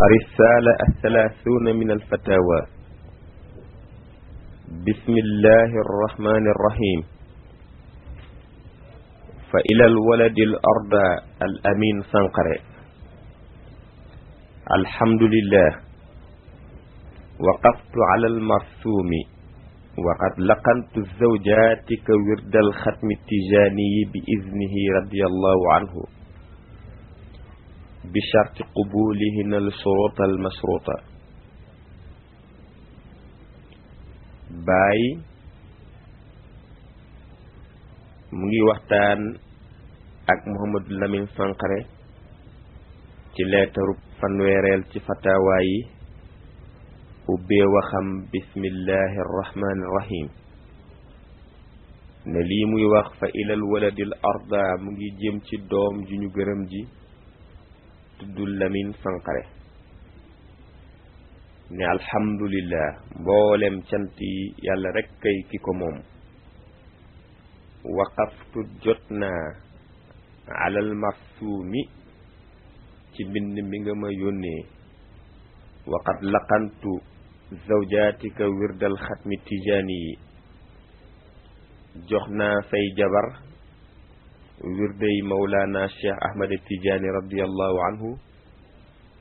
الرسالة 30 من الفتاوى. بسم الله الرحمن الرحيم. فإلى الولد الأرض الأمين سنقري. الحمد لله. وقفت على المرسوم وقد لقنت الزوجات كورد الختم التجاني بإذنه رضي الله عنه بشرط قبولهن الشروط المشروطة. باي مغي وقتان ak Mouhamadou Lamine Sankharé ci leetaru fanweereel ci fatawa yi ubbee waxam bismillahi arrahmani irrahim ne lii muy wax fa ilal waladil arda mu ngi jëm ci doom ju ñu gërëm ji tuddul Lamine Sankharé ne alhamdulillah mboolem cant yi yàlla rek kay ki ko moom waqaftu jot naa alal marsuumi ci mbind mi nga ma yónnee waqad laqantu zawjaatika wirdal xatmi tijaani yi jox naa say jabar wirday mawlaana cheikh ahmad tijaani radiallahu anhu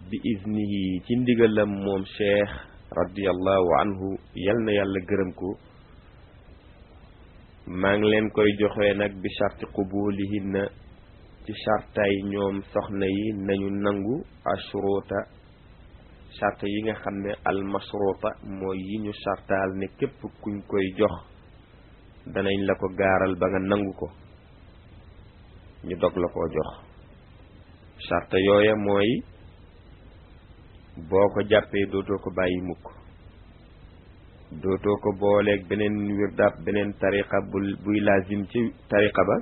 bi iznihi ci ndigalam moom cheikh radiallahu anhu yal na yàlla gërëm ko maa ngi leen koy joxe nag bi sharti qubulihinna ci shartaay ñoom soxna yi nañu nangu ashruta sharta yi nga xam ne almashruta mooy yi ñu shartaal ne képp kuñ koy jox danañ la ko gaaral ba nga nangu ko ñu dog la koo jox sharta yooya mooy boo ko jàppee dootoo ko bàyyi mukk dootoo ko booleeg beneen wirdaab beneen tariqa buy lazim ci tariqa ba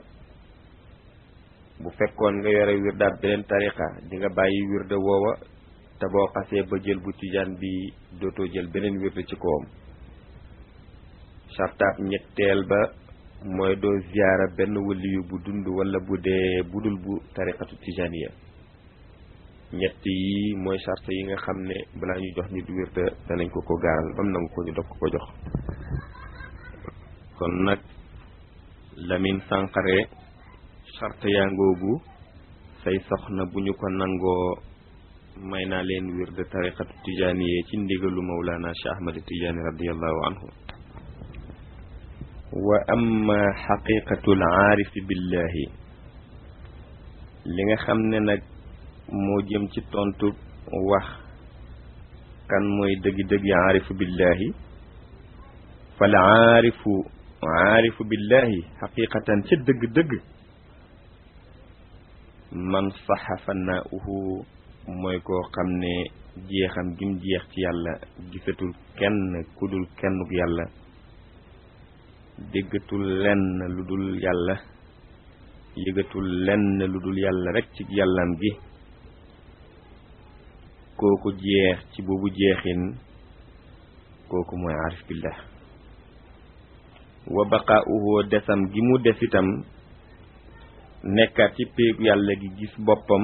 bu fekkoon nga yore wirdaab beneen tariqa di nga bàyyi wirda woowa te boo xasee ba jël bu tijaan bi dootoo jël beneen wirda ci kawam shartaab ñetteel ba mooy doo ziyaara benn waliyu bu dund wala bu dee budul bu tariqatu tijaaniya ñett yi mooy charte yi nga xam ne balaa ñu jox nit wirda danañ ko ko gaaral bam nangu ko ñu dog ko jox kon nag Lamine Sankharé charte yaa ngoogu say soxna bu ñu ko nangoo may naa leen wirda tariqatu tijaaniya ci ndigalu Mawlana Cheikh Ahmad Tijaani radiyallahu anhu wa amma xaqiqatul aarifi billahi li nga xam ne nag moo jëm ci tontu wax kan mooy dëggi-dëggi aarifu billahi fal aarifu billahi xaqiqatan ca dëgg-dëgg man saxa fanauhu mooy koo xam ne jeexam gim jeex ci yàlla gisatul kenn ku dul kennuk yàlla déggatul lenn lu dul yàlla yëgatul lenn lu dul yàlla rek ci yàllam gi kooku jeex ci boobu jeexin kooku mooy aarif billah wa baqaa'uhu desam gi mu des itam nekkaat ci péegu yàlla gi gis boppam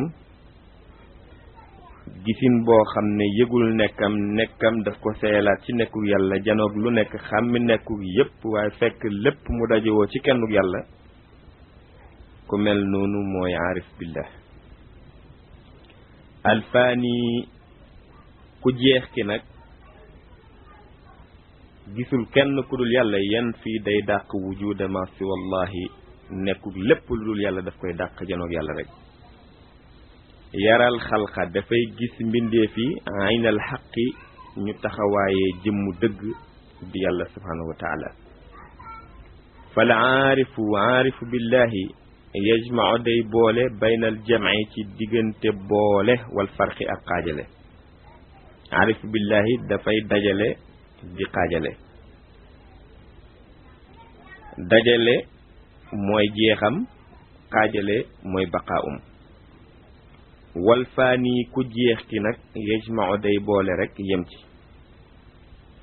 gisin boo xam ne yëgul nekkam daf ko seelaat ci nekkul yàlla janoog lu nekk xàmmi nekkul yépp waaye fekk lépp mu dajewoo ci kennuk yàlla ku mel noonu mooy aarif billah alfaani ku jeex ki nag gisul kenn ku dul yàlla yan fii day dàq wujuda ma si wallahi nekkul lépp lu dul yàlla daf koy dàq janoog yàlla rek yaral xalqa dafay gis mbindeef yi aynal xaqi ñu taxawaayee jëmmu dëgg di yàlla subhanahu wa taala fal aarifu billahi yajmau day boole baynal jam'i ci diggante boole wal farqi ak xaajale aarifu billahi dafay dajale di xaajale dajale mooy jeexam xaajale mooy baqaa'um wal faani ku jeex ki nag yajmau day boole rek yem ci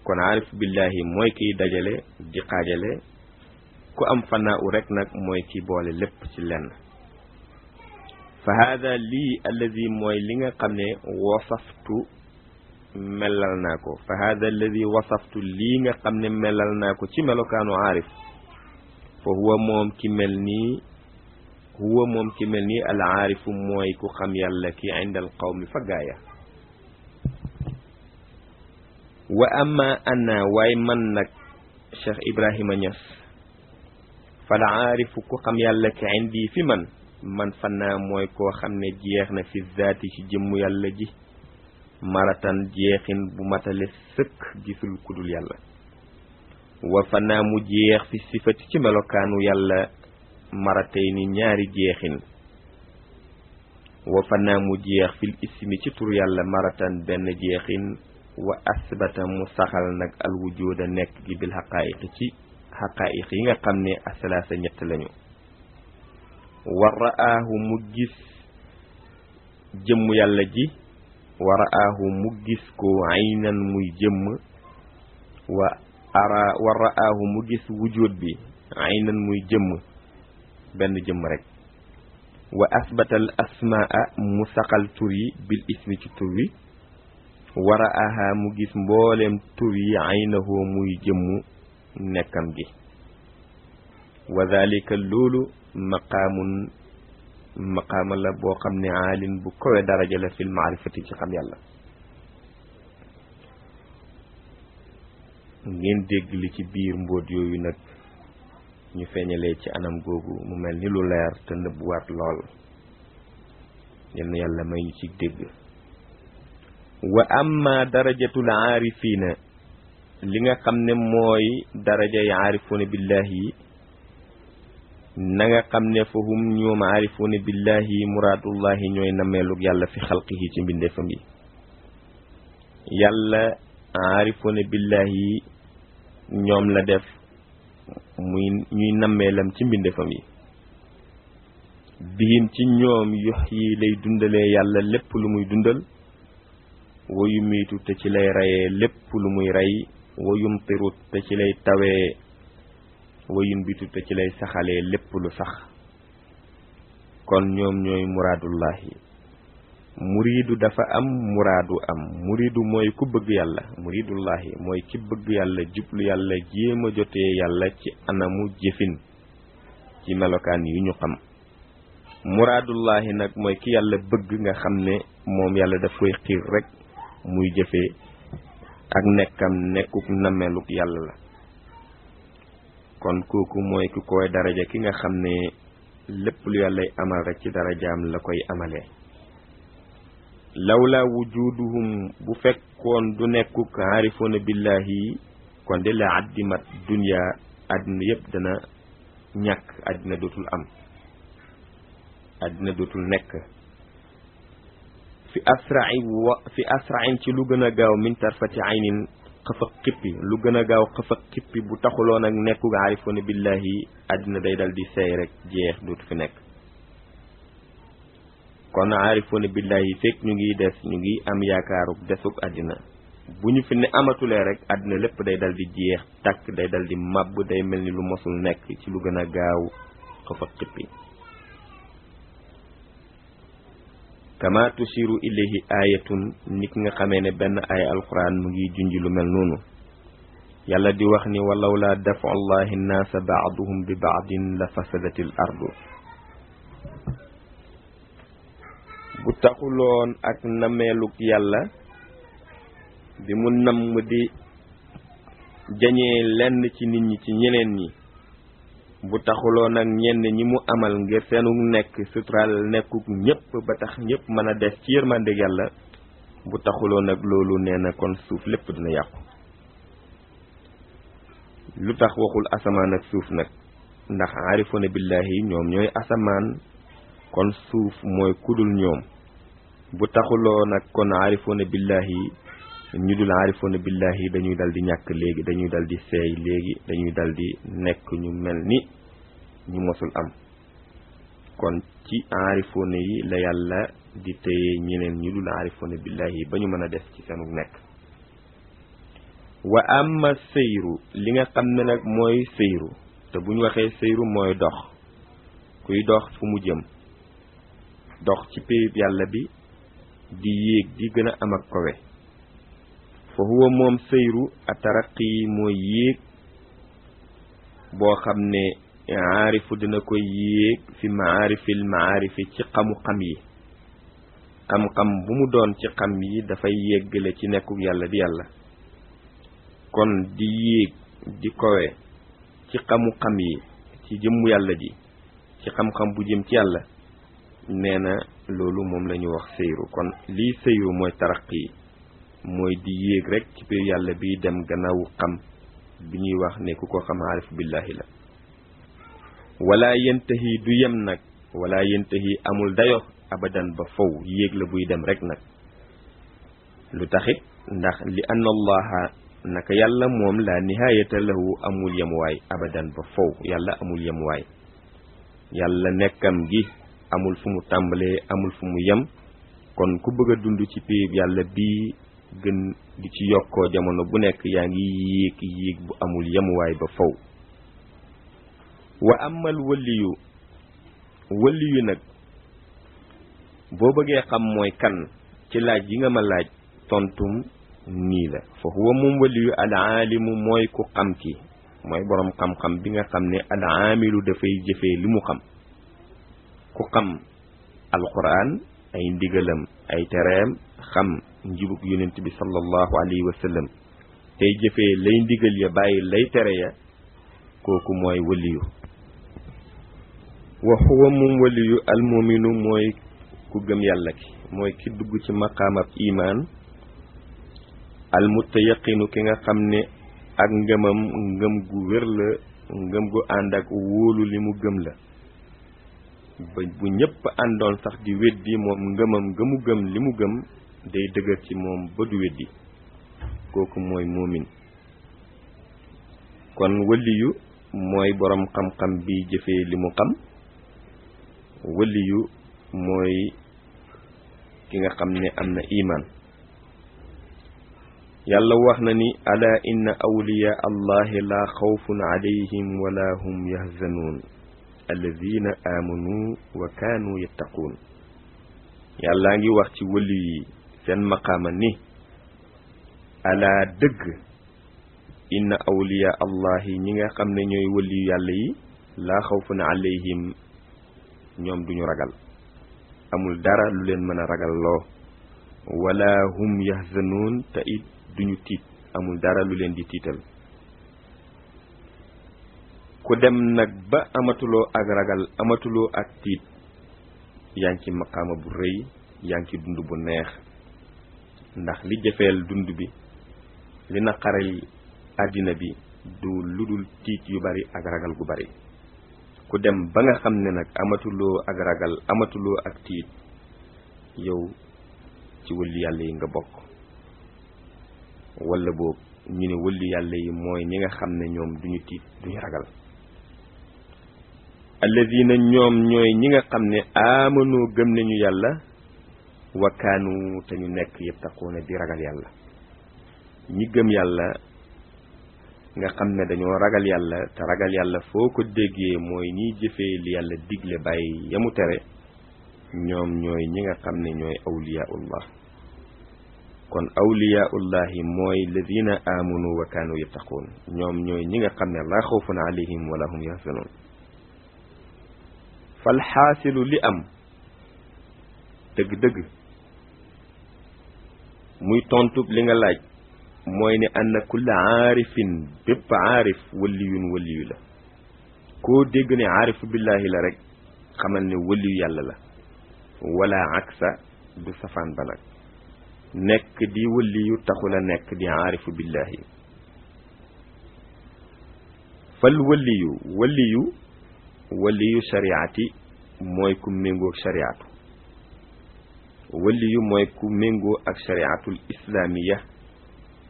kon aarif billahi mooy kiy dajale di xaajale ku am fanaa u rek nag mooy ki boole lépp ci lenn fa hada lii alladi mooy li nga xam ne wasaftu melal naa ko fa hada alladi wasaftu lii nga xam ne melal naa ko ci melokaanu aarif fa huwa moom ki mel nii al aarifu mooy ku xam yàlla ki inda al qawmi fa gaaya wa amma ana waaye man nag Cheikh Ibrahima Niass fal aarifu ku xam yàlla ki indi fi man fannaa mooy koo xam ne jeex na fi zaati ci jëmmu yàlla ji maratan jeexin bu matale sëkk gisul kudul yàlla wa fannaa mu jeex fi sifati ci melokaanu yàlla maratay ni ñaari jeexin wa fannaa mu jeex fil ismi ci tur yàlla maratan benn jeexin wa asbata mu saxal nag al wujuda nekk gi bil xaqaayiq ci xaqaayiq yi nga xam ne asalaasa ñett lañu wa ra'aahu mu gis jëmm yàlla ji wa ra'aahu mu gis ko aynan muy jëmm wa ra'aahu mu gis wujud bi aynan muy jëmm benn jëmm rek wa asbatal asmaa mu saxal tur yi bil ismi ci tur wi wa ra'aaha mu gis mbooleem tur yi aynahu muy jëmm nekkam gi wa dhalika loolu maqaama la boo xam ne aalin bu kowe daraja la fil maarifati ci xam yàlla ngeen dégg li ci biir mbóot yooyu nag ñu feeñalee ci anam googu mu mel ni lu leer te nëbbuwaat lool yal na yàlla may ñu ci dégg wa amma darajatul aarifiina li nga xam ne mooy daraja yi aarifuuna billahi na nga xam ne fa hum ñoom aarifuuna billahi muraadullahi ñooy nameelug yàlla fi xalqihi ci mbindeefam yi yàlla aarifuuna billahi ñoom la def ñuy nammeelam ci mbindeefam yi bihim ci ñoom yox yi lay dundalee yàlla lépp lu muy dundal wayu miitu te ci lay rayee lépp lu muy rey wayum tirut te ci lay tawee wayun bitu te ci lay saxalee lépp lu sax kon ñoom ñooy muraadullahi muriidu dafa am muraadu am muriidu mooy ku bëgg yàlla muriidullahi mooy ki bëgg yàlla jublu yàlla jéem a jotee yàlla ci anamu jëfin ci melokaan yu ñu xam muraadullahi nag mooy ki yàlla bëgg nga xam ne moom yàlla daf koy xiir rek muy jëfee ak nekkam nekkuk nameluk yàlla la kon kooku mooy ku koy daraja ki nga xam ne lépp lu yàllay amal rek ci darajaam la koy amalee lawla wujuduhum bu fekkoon du nekkuk aarifoona billahi kon de la addimat dunya àddina yépp dana ñàkk àddina dootul am àddina dootul nekk fi asra'in ci lu gën a gaaw min tarfati aynin xëfa xippi lu gën a gaaw xëfa xippi bu taxuloon ak nekkuk aarifoona billahi àddina day dal di seey rek jeex dootu fi nekk kon aarifoona billahi fekk ñu ngi am yaakaaru desuk àddina bu ñu fi ne amatulee rek àddina lépp day dal di jeex takk day dal di màbb day mel ni lu mosul nekk ci lu gën a gaaw xëfa xippi kama tusiru ilayhi ayatun nit nga xamee ne benn ay alquran mu ngi junji lu mel noonu yàlla di wax ni walaw la dafu allahi nnaasa baaduhum bi baadin la fasadatil ardu bu taxuloon ak nameeluk yàlla bi mu namm di jañee lenn ci nit ñi ci ñeneen ñi bu taxuloon ak ñenn ñi mu amal ngir seenu nekk suturaal nekkuk ñëpp ba tax ñëpp mën a des ci yërmande yàlla bu taxuloon ak loolu nee na kon suuf lépp dina yàqu lu tax waxul asamaan ak suuf nag ndax aarifoona billahi ñoom ñooy asamaan kon suuf mooy kudul ñoom bu taxuloo nag kon aarifoona billahi ñu dul aarifoona billahi dañuy dal di ñàkk léegi dañuy dal di seey léegi dañuy dal di nekk ñu mel ni ñu mosul am kon ci aarifoona yi la yàlla di téye ñeneen ñu dul aarifoona billahi ba ñu mën a des ci seenu nekk wa amma seyru li nga xam ne nag mooy seyru te bu ñu waxee seyru mooy dox kuy dox fu mu jëm dox ci péyib yàlla bi di yéeg di gën a am ak kowe fa huwa moom sëyru ataraqi mooy yéeg boo xam ne aarifu dina koy yéeg fi maarifil maarifi ci xamu-xam yi xam-xam bu mu doon ci xam yi dafay yéggale ci nekkuk yàlla di yàlla kon di yéeg di kowe ci xamu-xam yi ci jëmmu yàlla ji ci xam-xam bu jëm ci yàlla nee na loolu moom la ñu wax sëyru kon lii sëyru mooy taraqi mooy di yéeg rek ci biir yàlla bi dem gannaawu xam bi ñuy wax ne ku ko xam aarif billahi la wala yantahi du yem nag wala yantahi amul dayo abadan ba faw yéeg la buy dem rek nag lu taxit ndax li anna allaha naka yàlla moom la nihayata lahu amul yemuwaay abadan ba faw yàlla amul yemuwaay yàlla nekkam gi amul fu mu tàmbalee amul fu mu yem kon ku bëgg a dund ci péeb yàlla bii gën di ci yokkoo jamono bu nekk yaa ngi yéeg bu amul yemuwaay ba faw wa amal waliyu nag boo bëggee xam mooy kan ci laaj yi nga ma laaj tontum nii la fa huwa moom waliyu al aalimu mooy ku xam ki mooy boroom xam-xam bi nga xam ne al aamilu dafay jëfee li mu xam ku xam alquran ay ndigalam ay tereem xam njibug yonent bi sallallahu alayhi wa sallam tey jëfee lay ndigal ya bàyyi lay tere ya kooku mooy waliyu wa huwa moom waliyu al muminu mooy ku gëm yàlla ki mooy ki dugg ci maqaamab imaan al mutayaqinu ki nga xam ne ak ngëmam ngëm gu wér la ngëm gu ànd ak wóolu li mu gëm la ba bu ñëpp àndoon sax di weddi moom ngëmam gëmu gëm li mu gëm day dëgër ci moom ba du weddi kooku mooy muumin kon waliyu mooy boroom xam-xam bi jëfee li mu xam waliyu mooy ki nga xam ne am na iman yàlla wax na ni ala inna awliya allahi la xawfun alayhim wala hum yahzanuun alladina amanu wa kaanu yattaquun yàllaa ngi wax ci wali yi seen maqaama ni ala dëgg inna awliya allahi ñi nga xam ne ñooy wali yàlla yi laa xawfun alayhim ñoom duñu ragal amul dara lu leen mën a ragal loo wala hum yahzanuun te it duñu tiit amul dara lu leen di tiital ku dem nag ba amatuloo ak ragal amatuloo ak tiit yaa ngi ci maqaama bu rëy yaa ngi ci dund bu neex ndax li jëfeel dund bi li naqaral àddina bi du ludul tiit yu bari ak ragal gu bari ku dem ba nga xam ne nag amatuloo ak ragal amatuloo ak tiit yow ci wëlli yàlla yi nga bokk wala boobu ñu ne wëlli yàlla yi mooy ñi nga xam ne ñoom duñu tiit duñu ragal alladina ñoom ñooy ñi nga xam ne amanu gëm nañu yàlla wa kaanu te ñu nekk yattaquuna di ragal yàlla ñi gëm yàlla nga xam ne dañoo ragal yàlla te ragal yàlla foo ko déggee mooy ñiy jëfee li yàlla digle bàyyi yamu tere ñoom ñooy ñi nga xam ne ñooy awliyaullah kon awliyaullahi mooy ladina amanu wa kaanu yattaquun ñoom ñooy ñi nga xam ne laa xawfun alayhim wala hum yahzanun fal xaasilu li am dëgg-dëgg muy tontub li nga laaj mooy ne anna kulla aarifin bépp aarif waliyu la koo dégg ne aarifu billahi la rek xamal ne waliyu yàlla la wala aksa du safaan ba nag nekk di waliyu taxula nekk di aarifu billahi fal waliyu shariati mooy ku méngoo shariatu waliyu mooy ku méngoo ak shariatul islamiya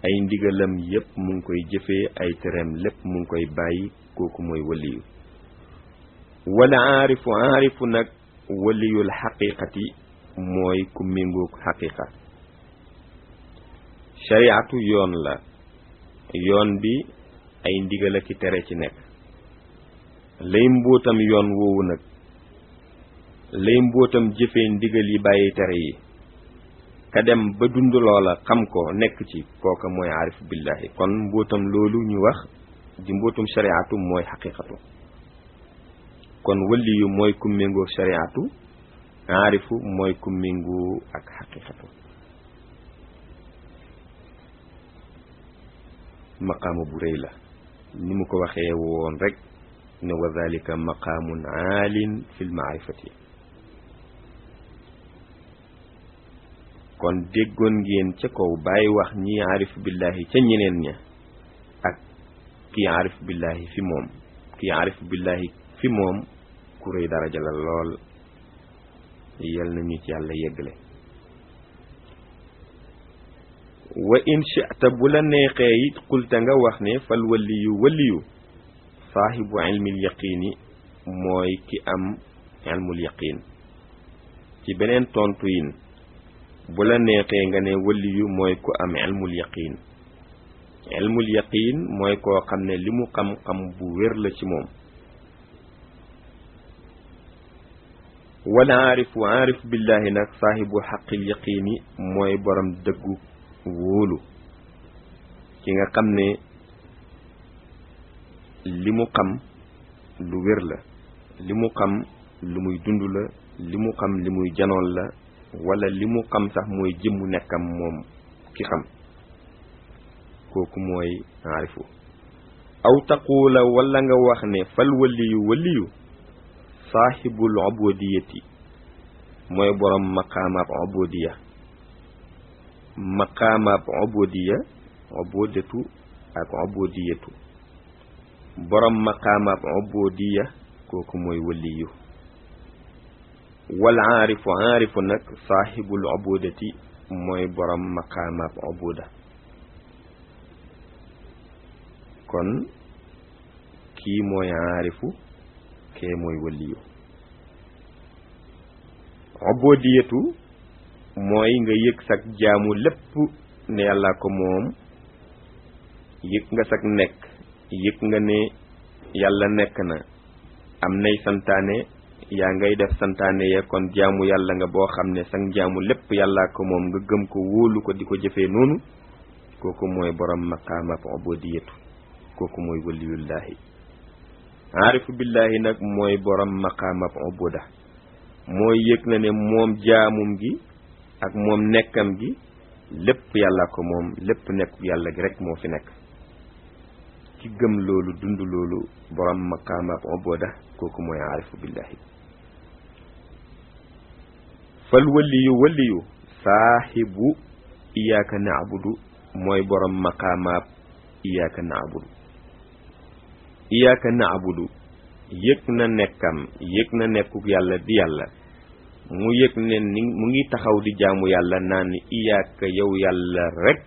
ay ndigalam yépp mu ngi koy jëfee ay tereem lépp mu ngi koy bàyyi kooku mooy waliyu wala aarifu nag waliyul xaqiqati mooy ku méngoo xaqiqa shariatu yoon la yoon bi ay ndigal ak tere ci nekk lay mbootam yoon woowu nag lay mbóotam jëfee ndigal yi bàyyi tere yi ka dem ba dund loola xam ko nekk ci kooka mooy aarifu billahi kon mbóotam loolu ñu wax di mbóotum shariatu mooy xaqiqatu kon waliyu mooy ku méngoo shariatu aarifu mooy ku méngoo ak xaqiqatu maqaama bu rëy la ni mu ko waxee woon rek ne wa dhalika maqaamun aalin fil maarifati kon déggoon ngeen ca kaw bàyyi wax ñi aarif billahi ca ñeneen ña ak kii aarif billahi fi moom kii aarif billahi fi moom ku rëy daraja la lool yal na ñu ci yàlla yeggale wa in shi'ta bu la neexee it qulta nga wax ne fal waliyu saahibu ilmil yaqiini mooy ki am ilmul yaqiin ci beneen tontu yin bu la neexee nga ne waliyu mooy ku am ilmul yaqiin ilmul yaqiin mooy koo xam ne li mu xam-xam bu wér la ci moom wala aarif billahi nag saahibu xaqil yaqiini mooy borom dëggu wóolu ki nga xam ne li mu xam lu wér la li mu xam lu muy dund la li mu xam li muy janoon la wala li mu xam sax mooy jëmmu nekkam moom ki xam kooku mooy aarifu aw taquula wala nga wax ne fal waliyu saahibul ubudiyati mooy borom maqaamaab ubudiya maqaamaab ubudiya ubudatu ak ubudiyatu borom maqaamaab ubudiya kooku mooy waliyu wal aarifu nag saahibul ubudati mooy borom maqaamaab ubuda kon kii mooy aarifu kee mooy waliyu ubudiyatu mooy nga yëg sag jaamu lépp ne yàlla ko moom yëg nga sag nekk yëg nga ne yàlla nekk na am nay santaane yaa ngay def santaane ya kon jaamu yàlla nga boo xam ne sag jaamu lépp yàlla ko moom nga gëm ko wóolu ko di ko jëfee noonu kooku mooy borom maqaamab ubudiyatu kooku mooy waliyullahi aarifu billahi nag mooy borom maqaamab ubuda mooy yëg na ne moom jaamum gi ak moom nekkam gi lépp yàlla ko moom lépp nekk yàlla gi rek moo fi nekk ki gëm loolu dund loolu borom maqaamab ubuda kooku mooy aarifu billahi fal waliyu saahibu iyyaka na'budu mooy borom maqaamab iyyaka na'budu yëg na nekkam yëg na nekkuk yàlla di yàlla mu yëg ne ni mu ngi taxaw di jaamu yàlla naan iyyaka yow yàlla rek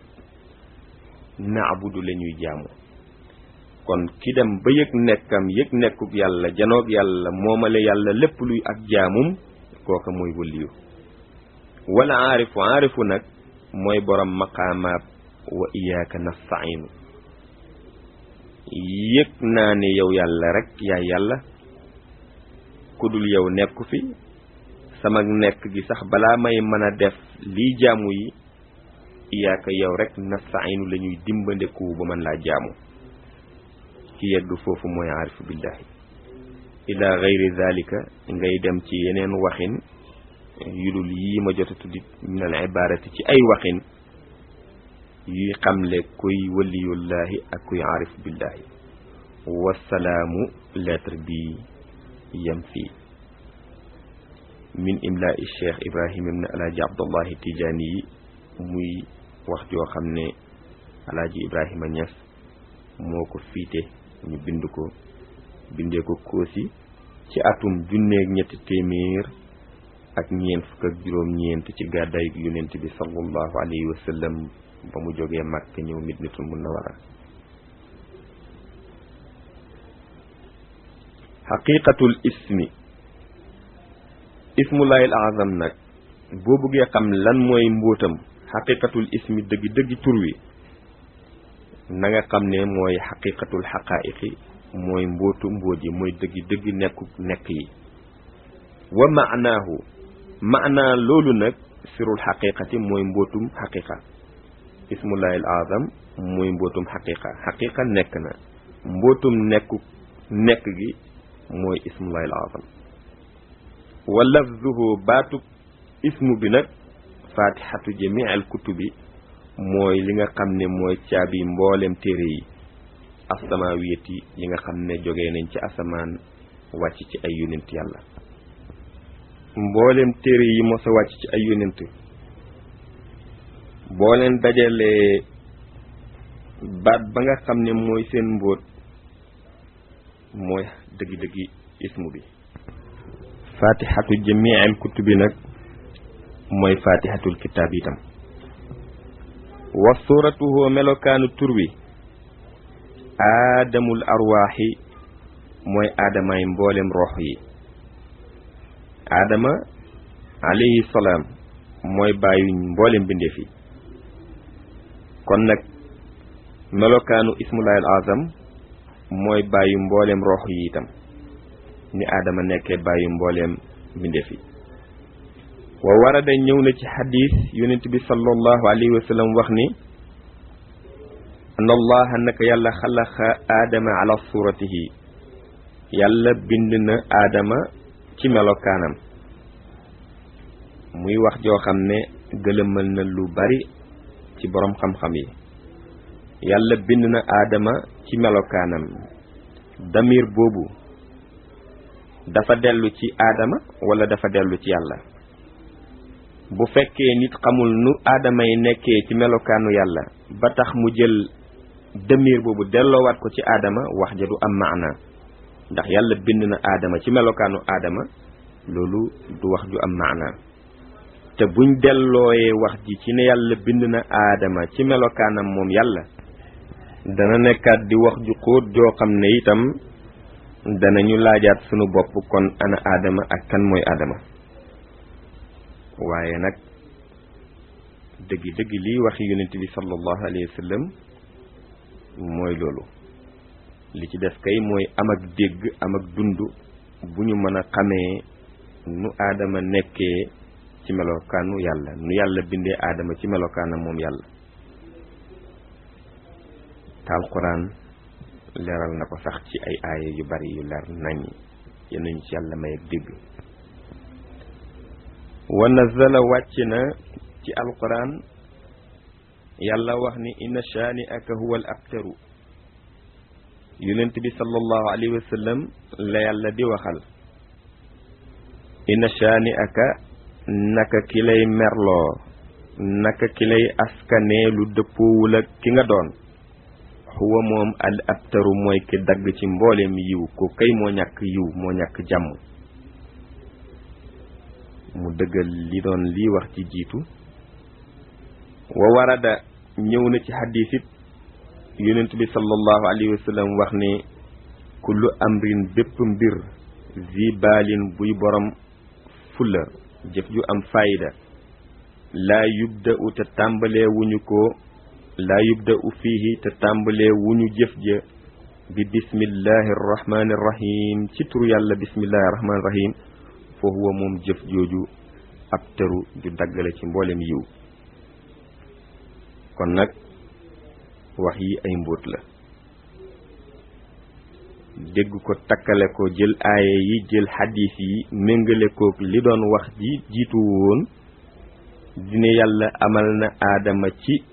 na'budu la ñuy jaamu kon ki dem ba yëg nekkam yëg nekkuk yàlla janoog yàlla moomale yàlla lépp luy ak jaamum kooka mooy waliyu wala aarifu nag mooy borom maqaamaab wa iyyaka nasta'inu yëg naa ne yow yàlla rek yaay yàlla ku dul yow nekku fi sama nekk gi sax balaa may mën a def lii jaamu yi iyaaka yow rek nasta'inu la ñuy dimbandeku ba mën laa jaamu ki yegg foofu mooy aarifu billahi ila gayri dhalika ngay dem ci yeneen waxin yudul yii ma jot a tuddit min al ibarati ci ay waxin yuy xamle kuy waliyullahi ak kuy aarif billahi wasalaamu lettre bi yem fii min imlaa'i cheikh ibrahim ibn alaaji abdullahi tijaani yi muy wax joo xam ne alaaji ibrahima Ñas moo ko fiite ñu bind ko bindee ko Koosi ci atum 1900 ak ñeent fukk ak juróom-ñeent ci gàddaay yonent bi sallallahu alayhi wa sallam ba mu jógee Makka ñëw Madinatul Munawwara xaqiqatul ismullahi al azam nag boo bëggee xam lan mooy mbóotam xaqiqatul ismi dëgg tur wi na nga xam ne mooy xaqiqatul xaqaa'iqi mooy mbóotu mbóot yi mooy dëgg nekk yi wa maanaahu maanaa loolu nag sirul xaqiqati mooy mbootum xaqiqa ismullahi al azam mooy mbootum xaqiqa xaqiqa nekk na mbootum nekk gi mooy ismullahi al azam wa lafzuhu baatub ismu bi nag fatihatu jamii al kutubi mooy li nga xam ne mooy caabi mboolem téere yi asamaawiyati yi nga xam ne jógee nañ ci asamaan wàcc ci ay yonent yàlla mboolem téere yi mos a wàcc ci ay yonent boo leen dajalee baat ba nga xam ne mooy seen mbóot mooy dëggi-dëggi ismu bi fatihatu jamii al kutubi nag mooy fatihatul kitaab itam wa suratuhu melokaanu tur wi aadamul arwaaxi mooy aadamaay mboolem rox yi aadama alayhi salaam mooy bàyyi mboolem bindeef yi kon nag melokaanu ismullahi al azam mooy bàyyi mboolem rox yi itam ni aadama nekkee bàyyi mboolem bindeef yi wa warada ñëw na ci xadis yonent bi sallallahu alayhi wa sallam wax ni anna allaha naka yàlla xalaqa aadama ala suratihi yàlla bind na aadama ci melokaanam muy wax joo xam ne gëlëmal na lu bari ci boroom xam-xam yi yàlla bind na aadama ci melokaanam damir boobu dafa dellu ci aadama wala dafa dellu ci yàlla bu fekkee nit xamul nu aadama yi nekkee ci melokaanu yàlla ba tax mu jël damir boobu delloowaat ko ci aadama wax ja du am maana ndax yàlla bind na aadama ci melokaanu aadama loolu du wax ju am maana te buñ dellooyee wax ji ci ne yàlla bind na aadama ci melokaanam moom yàlla dana nekkaat di wax ju xóot joo xam ne itam danañu laajaat sunu bopp kon ana aadama ak kan mooy aadama waaye nag dëggi lii waxi yonent bi sallallahu alayhi wa sallam mooy loolu li ci def kay mooy am ak dégg am ak dund bu ñu mën a xamee nu aadama nekkee ci melokaanu yàlla nu yàlla bindee aadama ci melokaanam moom yàlla te alquran leeral na ko sax ci ay aaya yu bari yu leer nañ yal nañu ci yàlla may ak dégg wa nazala wàcc na ci alquran yàlla wax ni inna shaani aka huwa al abtaru yonent bi sallallahu alayhi wa sallam la yàlla di waxal inna shaani aka naka ki lay merloo naka ki lay askanee lu dëppoowul ak ki nga doon huwa moom al abtaru mooy ki dagg ci mbooleem yiw ko kay moo ñàkk yiw moo ñàkk jàmm mu dëggal li doon lii wax ci jiitu wa warada ñëw na ci xadiis it yonent bi sallallahu alayhi wa sallam wax ne kullu amrin bépp mbir zi baalin buy borom fulla jëf ju am fayda laa yubda u te tàmbalee wuñu ko laa yubda u fiihi te tàmbalee wuñu jëf ja bi bismillahi arrahmani irrahim ci turu yàlla bismillahi arrahmani irrahim fa huwa moom jëf jooju ab teru ju daggale ci mboolem yiw kon nag wax yi ay mbóot la dégg ko takkale ko jël aaye yi jël xadiis yi méngale ko li doon wax ji jiitu woon dina yàlla amal na aadama ci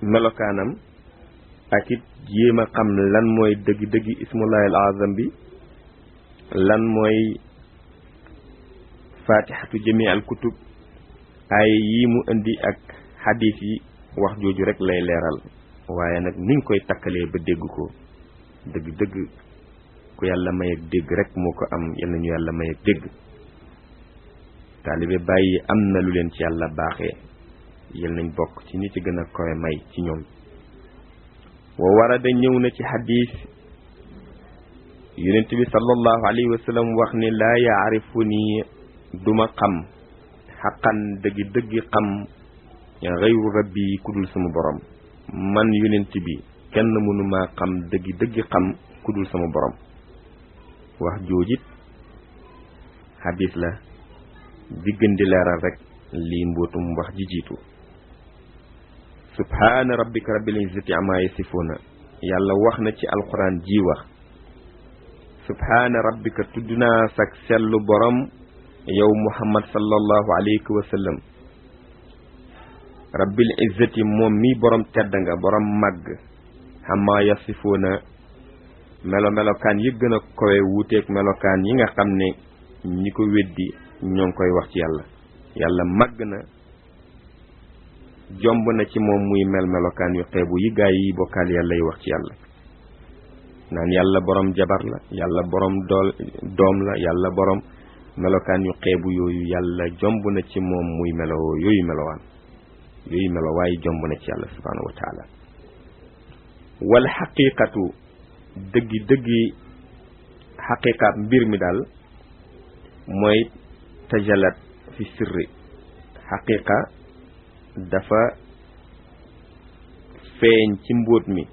melokaanam ak it jéem a xam lan mooy dëgg-dëggi ismullahi al azam bi lan mooy fatihatu jami al kutub aaye yi mu indi ak xadiis yi wax jooju rek lay leeral waaye nag niñ koy takkalee ba dégg ko dëgg-dëgg ku yàlla may ak dégg rek moo ko am yal nañu yàlla may ak dégg taalibe bàyyi am na lu leen ci yàlla baaxee yal nañ bokk ci ñi ci gën a kowe may ci ñoom wa warada ñëw na ci xadiis yonent bi sallallahu alayhi wa sallam wax ni laa yaarifu nii duma xam xaqan dëggi xam xayru rabbi ku dul sama borom man yonent bi kenn mënumaa xam dëggi xam ku dul sama borom wax joojit xadiis la di gën di leeral rek lii mbootum wax ji jiitu subhaana rabbika rabbil izzati amma yasifuuna yàlla wax na ci alquran ji wax subhaana rabbika tudd naa sag sellu borom yow muhammad sallallahu alayhi wa sallam rabbil izzati moom mi borom tedd nga borom màgg amma yasifuuna melokaan yi gën a kowe wuuteeg melokaan yi nga xam ne ñi ko weddi ñoo ngi koy wax ci yàlla yàlla màgg na jomb na ci moom muy melokaan yu xeebu yi gaay yi bokkaal yàlla yi wax ci yàlla naan yàlla borom jabar la yàlla borom doom la yàlla borom melokaan yu xeebu yooyu yàlla jomb na ci moom muy yooyu waaye jomb na ci yàlla subhanahu wa taala wal xaqiqatu dëggi xaqiqaat mbir mi daal mooy tajalat fi sirri xaqiqa dafa feeñ ci mbóot mi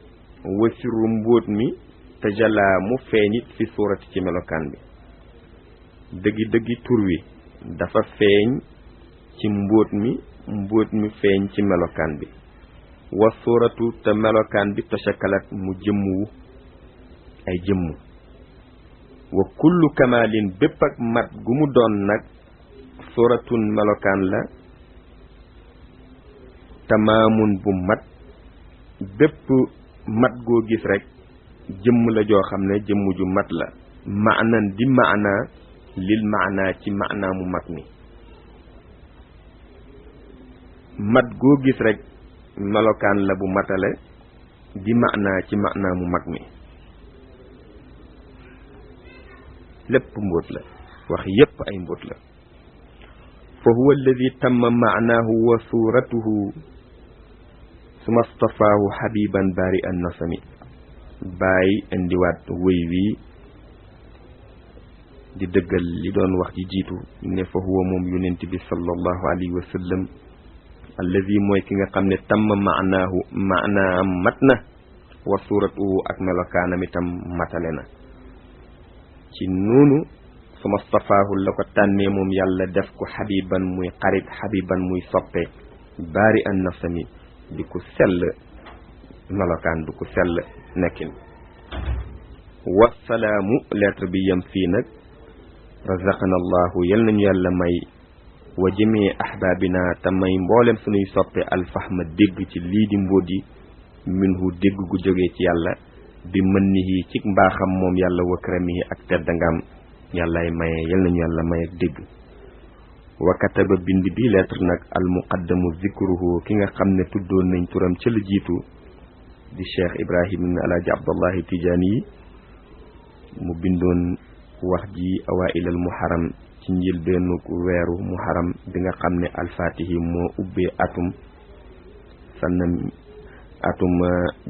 wa sirru mbóot mi tajalaa mu feeñit fi suurati ci melokaan bi dëggi tur wi dafa feeñ ci mbóot mi feeñ ci melokaan bi wa suuratu te melokaan bi tashakalat mu jëmmu ay jëmmu wa kullu kamalin bépp ak mat gu mu doon nag suuratun melokaan la tamaamun bu mat bépp mat goo gis rek jëmm la joo xam ne jëmm ju mat la maanan di maana lil maana ci maana mu mat mi mat goo gis rek melokaan la bu matale di maana ci maana mu mag mi lépp mbóot la wax yépp ay mbóot la fa huwa alladi tamma maanaahu wa suuratuhu suma stafaahu xabiban bari an nasami bàyyi indiwaat wëy wi di dëggal li doon wax ji jiitu ne fa huwa moom yonent bi sallallahu alayhi wa sallam alladi mooy ki nga xam ne tamma maanaahu maanaam mat na wa suuratuhu ak melokaanam itam matale na ci noonu suma stafaahu la ko tànnee moom yàlla def ko xabiban muy xarit xabiban muy soppe bari an nasami di ko sell melokaan du ko sell nekkin wasalaamu lettre bi yem fii nag razaqana allahu yal nañu yàlla may wa jamii ahbaabina te may mboolem suñuy soppe alfahma dégg ci lii di mbóot yi minhu dégg gu jógee ci yàlla bi mënnihi ci mbaaxam moom yàlla wa karamihi ak teddangam yàllaay maye yal nañu yàlla may ak dégg wa kataba bind bi lettre nag al muqaddamu zikruhu ki nga xam ne tuddoon nañ turam ca la jiitu di cheikh ibrahim ibn alaaji abdallahi tijaani yi mu bindoon wax ji awailal muharram ci njëlbeenu weeru muharram bi nga xam ne alfaatihi moo ubbee atum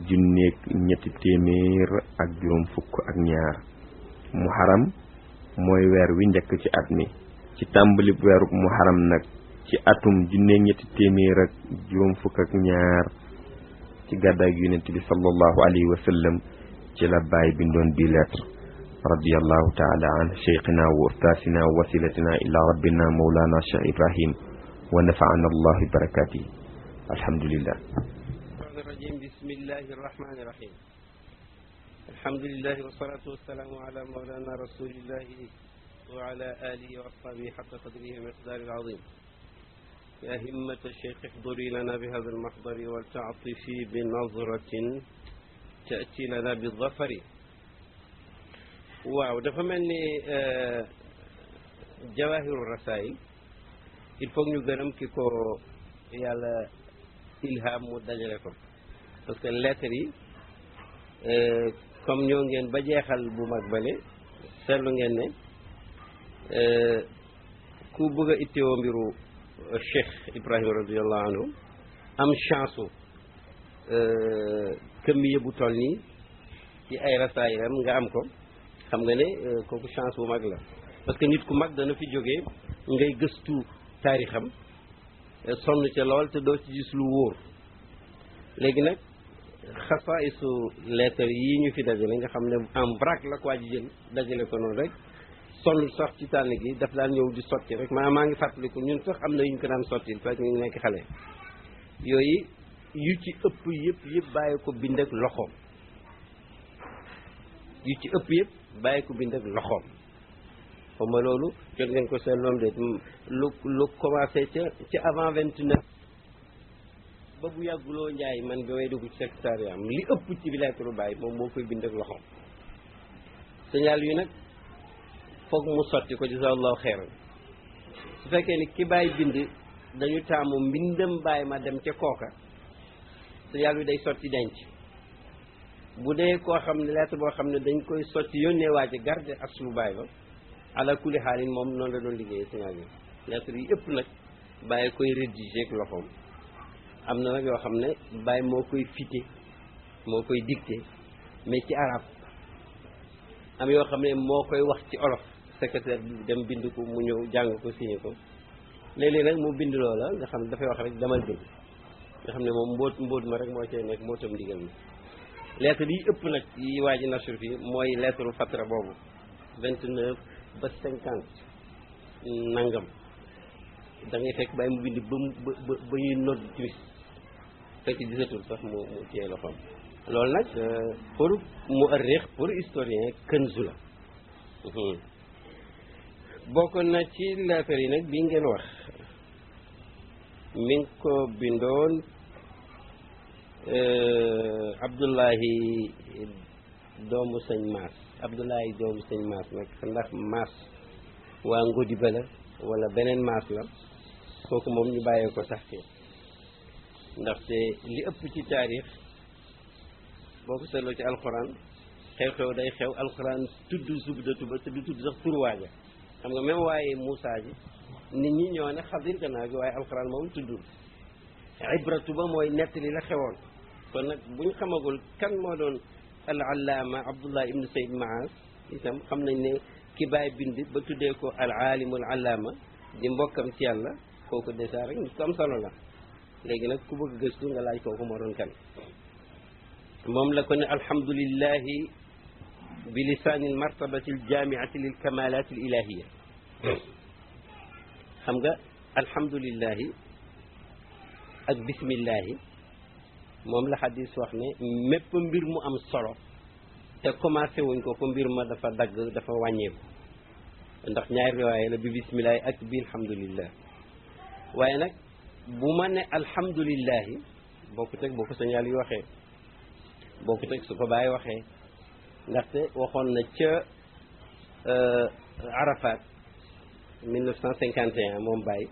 junneeg ñetti téeméer ak juróom fukk ak ñaar muharram mooy weer wi njëkk ci at mi ci tàmbali weeru muharram nag ci atum junneeg ñetti téeméer ak juróom fukk ak ñaar ci gàddaay gi yonent bi sallallahu alayhi wa sallam ci la baay bindoon bi lettre radiyallahu taala an cheikhina wa ustaasina wa wasilatina ila rabbina mawlana cheikh ibrahim wa nafaana allah bi barakatihi alhamdulillah بسم الله الرحمن الرحيم الحمد لله والصلاة والسلام على مولانا رسول الله وعلى آله وأصحابه حق قدره ومقداره العظيم يا همة الشيخ احضري لنا بهذا المحضر ولتعطفي بنظرة تأتي لنا بالظفر waaw dafa mel ni jawaahiru rasaa'il il faut ñu gërëm ki ko yàlla ilham mu dajale ko parce que lettres yi comme ñoo ngeen ba jeexal bu mag bale seetlu ngeen ne ku bëgg a ittewoo mbiru Cheikh Ibrahima radiyallahu anhu am chance këmmiye bu toll nii ci ay rasaayilam nga am ko xam nga ne kooku chance bu mag la parce que nit ku mag dana fi jógee ngay gëstu taarixam sonn ca lool te doo ci gis lu wóor léegi nag xasaayisu lettre yi ñu fi dajale nga xam ne en vrac la ko waa ji jël dajale ko noonu rek sonn sax ci tànn gi daf daan ñëw di sotti rek maa ngi fàttaliku ñun sax am na yu ñu ko daan sottil fekk ñu nekk xale yooyu yu ci ëpp yëpp bàyyi ko bind ak loxoom yu ci ëpp yëpp bàyyi ko bind ak loxoom xam nga loolu jot ngeen ko seetloon de lu commencé ca avant 29 ba bu yàgguloo njaay man ba may dugg ci secrétariat am li ëpp ci bi lettre bàyyi moom moo koy bind ak loxoom signal yu nag foog mu sotti ko jazakallahu xeyran su fekkee ni ki bàyyi bind dañu taamu mbindam bàyyi ma dem ca kooka signal yu day sotti denc bu dee koo xam ne lettre boo xam ne dañ koy sotti yónnee waa ji garde aslu bàyyi ba ala kulli xaalin moom noonu la doon liggéeyee signal yi lettre yi ëpp nag bàyyi koy rédiger ak loxoom am na nag yoo xam ne bàyyi moo koy fité moo koy dicté mais ci arab am yoo xam ne moo koy wax ci olof secrétaire bi dem bind ko mu ñëw jàng ko signé ko léeg-léeg nag mu bind loola nga xam ne dafay wax rek demal bind nga xam ne moom mbóot ma rek moo cay nekk mbóotam ndigal mi lettre yi ëpp nag yi waa ji nasur fii mooy lettre fatra boobu 29 ba 50 nangam da ngay fekk bàyyi mu bind ba ñuy nodd timis fekk gisatul sax mu téye loxoom loolu nag pour mu arrière pour historien kënzu la bokk na ci lettre yi nag bi ngeen wax mi ngi ko bindoon Abdullahi doomu sëñ Maas Abdullahi doomu sëñ Maas nag ndax Maas waa Ngodi ba la wala beneen Maas la kooku moom ñu bàyyee ko sax fii ndaxte li ëpp ci taarix boo ko seetloo ci alxuraan xew-xew day xew alxuraan tudd subdatu ba te du tudd sax turwaaja xam nga même waaye Moussa ji nit ñi ñoo ne xadir gannaaw gi waaye alxuraan moom tuddul ibratu ba mooy nettali la xewoon kon nag buñ xamagul kan moo doon al allaama Abdullah ibnu Sayd Maas itam xam nañ ne ki bàyyi bind ba tuddee ko al aalimul allaama di mbokkam ci yàlla kooku dèjà rek nit ko am solo la léegi nag ku bëgg gëstu nga laaj kooku moo doon kan moom la ko ne alhamdulillahi bi lisaani almartabati aljamiati lil kamalat al ilahiya xam nga alhamdulillahi ak bismillahi moom la xadis wax ne mépp mbir mu am solo te commencé wuñ ko mbir ma dafa dagg dafa wàññeeku ndax ñaari riwaaye la bi bismillahi ak bi alhamdulillah waaye nag bu ma ne alhamdulillahi bokkut ak boo ko signal yi waxee bokkut ak su ko bàyyi waxee ndaxte waxoon na ca Arafat 1951 moom bàyyi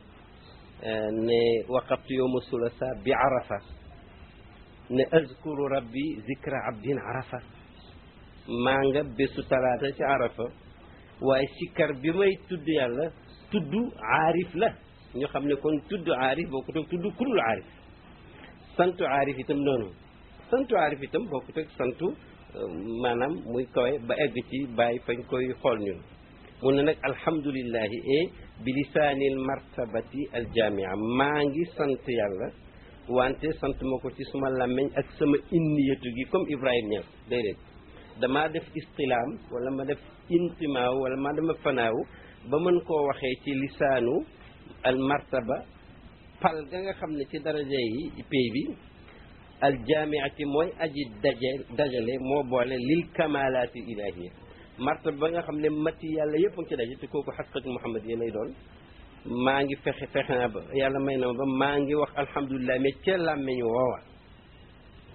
ne waqaftu yowma sulasa bi arafa ne azkuru rabbi zikra abdin arafa maa nga bésu talaata ci arafa waaye sikkar bi may tudd yàlla tudd aarif la ñu xam ne kon tudd aarif bokkut ak tudd kurul aarif santu aarif itam noonu santu aarif itam bokkut ak santu maanaam muy kawe ba egg ci bàyyi fañ koy xool ñun mu ne nag alhamdulillahi e bi lisaanil martabati aljamia maa ngi sant yàlla wante sant ma ko ci suma làmmeñ ak sama inniyatu gi comme Ibrahima Niass déedéet damaa def istilaam wala ma def intimaaw wala ma dama fanaaw ba mën koo waxee ci lisaanu al martaba pal ga nga xam ne ci daraja yi pay bi aljamiati mooy aji dajale moo boole lil kamalaati ilahiya martaba ba nga xam ne mati yàlla yëpp a ngi ci daje te kooku xasqatu Muhammad yi lay doon maa ngi fexe naa ba yàlla may na ma ba maa ngi wax alhamdulilah mais ca làmmeñ woowa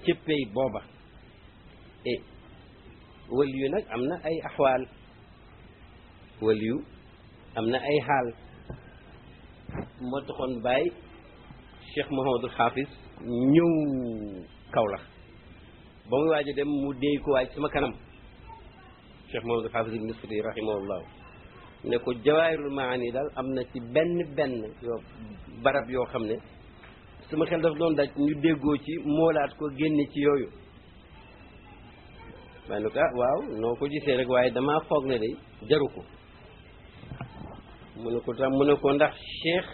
ca pay booba e waliyu nag am na ay axwaal waliyu am na ay xaal moo taxoon bàyyi Cheikh Mouhamadul Hafiz ñëw Kaolack ba muy waaj a dem mu déy ko waaj sama kanam Cheikh Mouhamadul Hafiz al-Misri rahimahullah ne ko jawaahirul maani daal am na ci benn yoo barab yoo xam ne sama xel daf doon daj ñu déggoo ci moolaat ko génne ci yooyu ma ne ko waaw noo ko gisee rek waaye damaa foog ne day jaru ko mu ne ko ndax Cheikh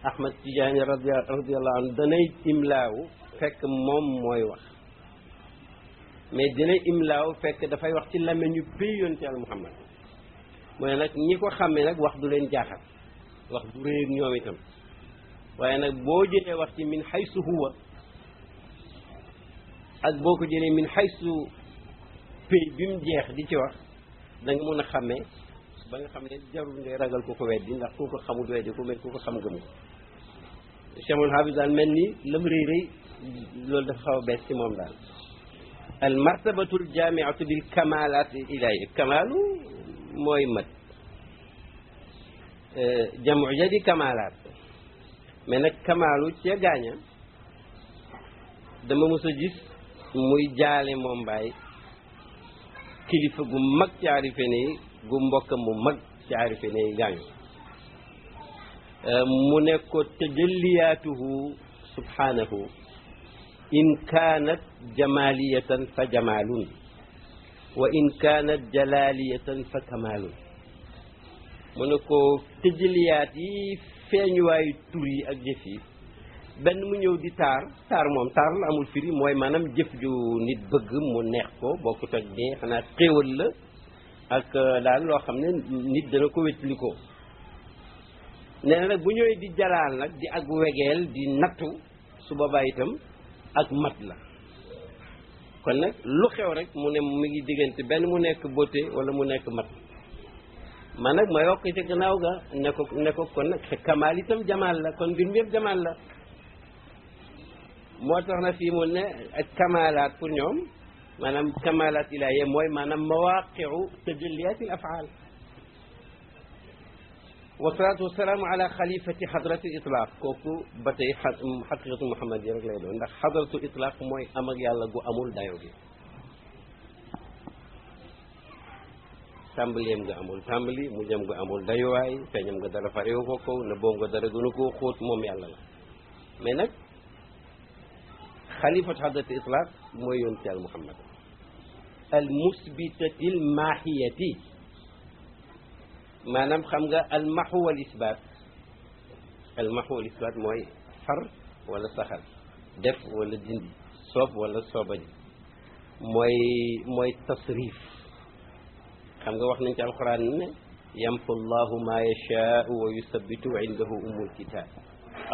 Ahmad Tidiane radiyallahu anhu danay imlaawu fekk moom mooy wax mais dinay imlaawu fekk dafay wax ci làmmiñu pay yonent Yàlla Muhammad mu ne nag ñi ko xàmmee nag wax du leen jaaxal wax du réy ak ñoom itam waaye nag boo jëlee wax ci min xaysu huwa ak boo ko jëlee min xaysu pay bi mu jeex di ci wax da nga mën a xàmmee ba nga xam ne jarul ngay ragal ku ko weddi ndax ku ko xamul weddi ku mel ku ko xam gëm ko Cheikhul Hafiz daal mel ni lam rëy rëy loolu dafa xaw a bees ci moom daal al martabatul jaamiatu bil kamalat ilahi kamaalu mooy mat jamu ja di kamaalaat mais nag kamaalu ca gaaña dama mos a gis muy jaale moom mbaay kilifa gu mag ci aarife ne yi gu mbokkam mu mag ci aarife ne yi gaañu mu ne ko tajalliyaatuhu subhanahu in kaanat jamaliyatan fa jamaalun wa in kaanat jalaliyatan fa kamaalun mu ne ko tëjaliyaat yi feeñuwaayu tur yi ak jëf yi benn mu ñëw di taar moom taar la amul firi mooy maanaam jëf ju nit bëgg mu neex ko bokkut ak dee xanaa xéewal la ak daal loo xam ne nit dana ko wétli ko nee na nag bu ñëwee di jalaal nag di ak wegeel di nattu su boobaa itam ak mat la kon nag lu xew rek mu ne mu ngi diggante benn mu nekk beauté wala mu nekk mat man nag ma yokk ci gannaaw ga ne ko kon nag kamaal itam jamaal la kon mbir mi yëpp jamaal la moo tax na fii mu ne ak kamaalaat pour ñoom maanaam kamaalaat ilaahiya mooy maanaam mawaqiu tajalliyaati al afaal wasalaatu wasalaamu ala xalifati xadrati itlaq kooku ba tey xaqiqatu muhammad yi rek lay doon ndax xadratu itlaq mooy am ak yàlla gu amul dayo gi tàmbaleem nga amul tàmbali mu jëm nga amul dayuwaay feeñam nga dara farewu ko kaw na boom nga dara gënu koo xóot moom yàlla la mais nag xalifatu xadrati itlaq mooy yonent yàlla muhammad al musbitati al mahiyati maanaam xam nga al maxu wal isbaat mooy far wala saxal def wala dindi soob wala soobadi mooy tasrif xam nga wax nañ ci alquran ne yamhu llahu ma yashaau wa yusabbitu wa indahu ummul kitab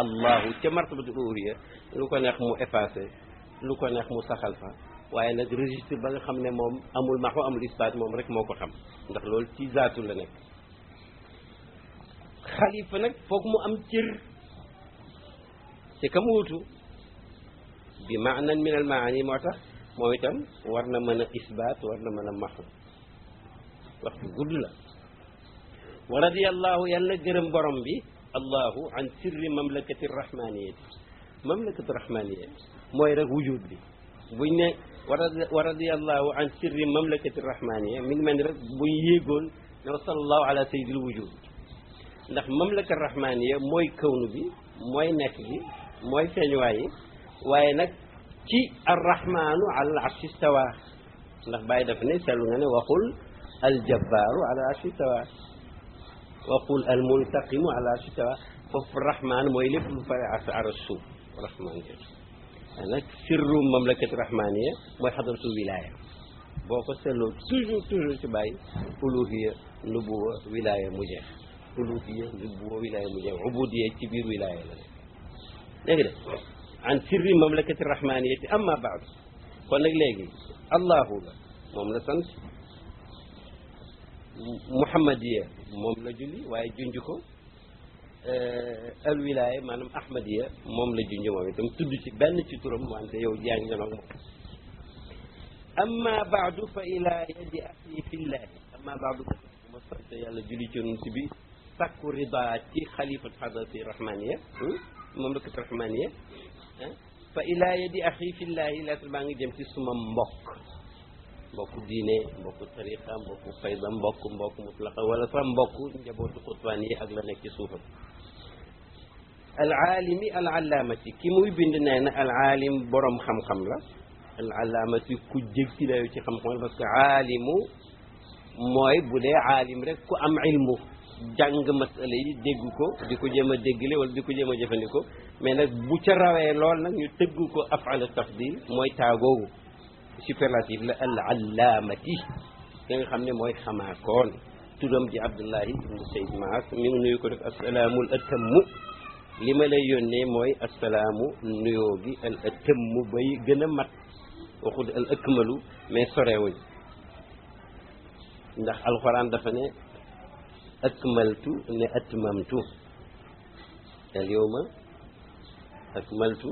allahu ca martabatul uluhiyya lu ko neex mu effacé lu ko neex mu saxal fa waaye nag registre ba nga xam ne moom amul maxu amul isbaat moom rek moo ko xam ndax loolu ci zaatu la nekk xalifa nag foog mu am cër ci kam wuutu bi maanan min al maani moo tax moom itam war na mën a isbaat war na mën a maxu wax bu gudd la wa radiyallahu yàlla gërëm borom bi allahu an sirri mamlakati rahmaniyati mamlakati rahmaniyati mooy rek wujud bi buñ ne wa radiyallahu an sirri mamlakati rahmaniya mi ngi mel ni rek buñ yéegoon ne wa sallallahu ala sayyidil wujud ndax mamlaka rahmaniya mooy kawnu bi mooy nekk bi mooy feeñuwaay yi waaye nag ci arrahmanu ala al arshi stawa ndax bàyyi daf ne seetlu nga ne waxul aljabbaaru ala arshi stawa waxul almuntaqimu ala arshi stawa foofu rahman mooy lépp lu pare ara suuf rahman jë nag sirru mamlakati rahmaniya mooy xadratul wilaya boo ko seetloo toujours ci bàyyi uluhiya nubuwa wilaya mu jeex uluhiya nubuwa wilaya mu jeex ubudiya ci biir wilaya la nekk dégg de an sirri mamlakati rahmaniyati amma baadu kon nag léegi allahu la moom la sant muhammadiya moom la julli waaye junj ko al wilaya maanaam ahmadiya moom la junj moom itam tudd ci benn ci turam wante yow yaa ngi ak moom amma baadu fa ila yadi axi fillahi amma baadu ma sant yàlla julli ci nun si bi sàkku rida ci xalifat xadrati rahmaniya mamlakati rahmaniya fa ila yadi axi fillahi lettre baa ngi jëm ci suma mbokku diine mbokku tariqa mbokku fayda mbokku mutlaqa wala sax mbokku njabootu xutbaan yi ak la nekk ci suufam al aalimi al allaamati ki muy bind nee na al aalim borom xam-xam la al allaamati ku jég ci dayo ci xam-xam la parce que aalimu mooy bu dee aalim rek ku am ilmu jàng masala yi dégg ko di ko jéem a déggale wala di ko jéem a jëfandikoo mais nag bu ca rawee lool nag ñu tëgg ko af'al tafdil mooy taagoogu superlatif la al allaamati ki nga xam ne mooy xamaakoon turam ji Abdullahi ibnu Sayd Maas mi ngi nuyu ko def asalaamul atammu li ma lay yónnee mooy asalaamu nuyoo gi al atammu bay gën a mat waxul al akmalu mais sorewuñ ndax alxuraan dafa ne akmaltu ne atmamtu al yawma akmaltu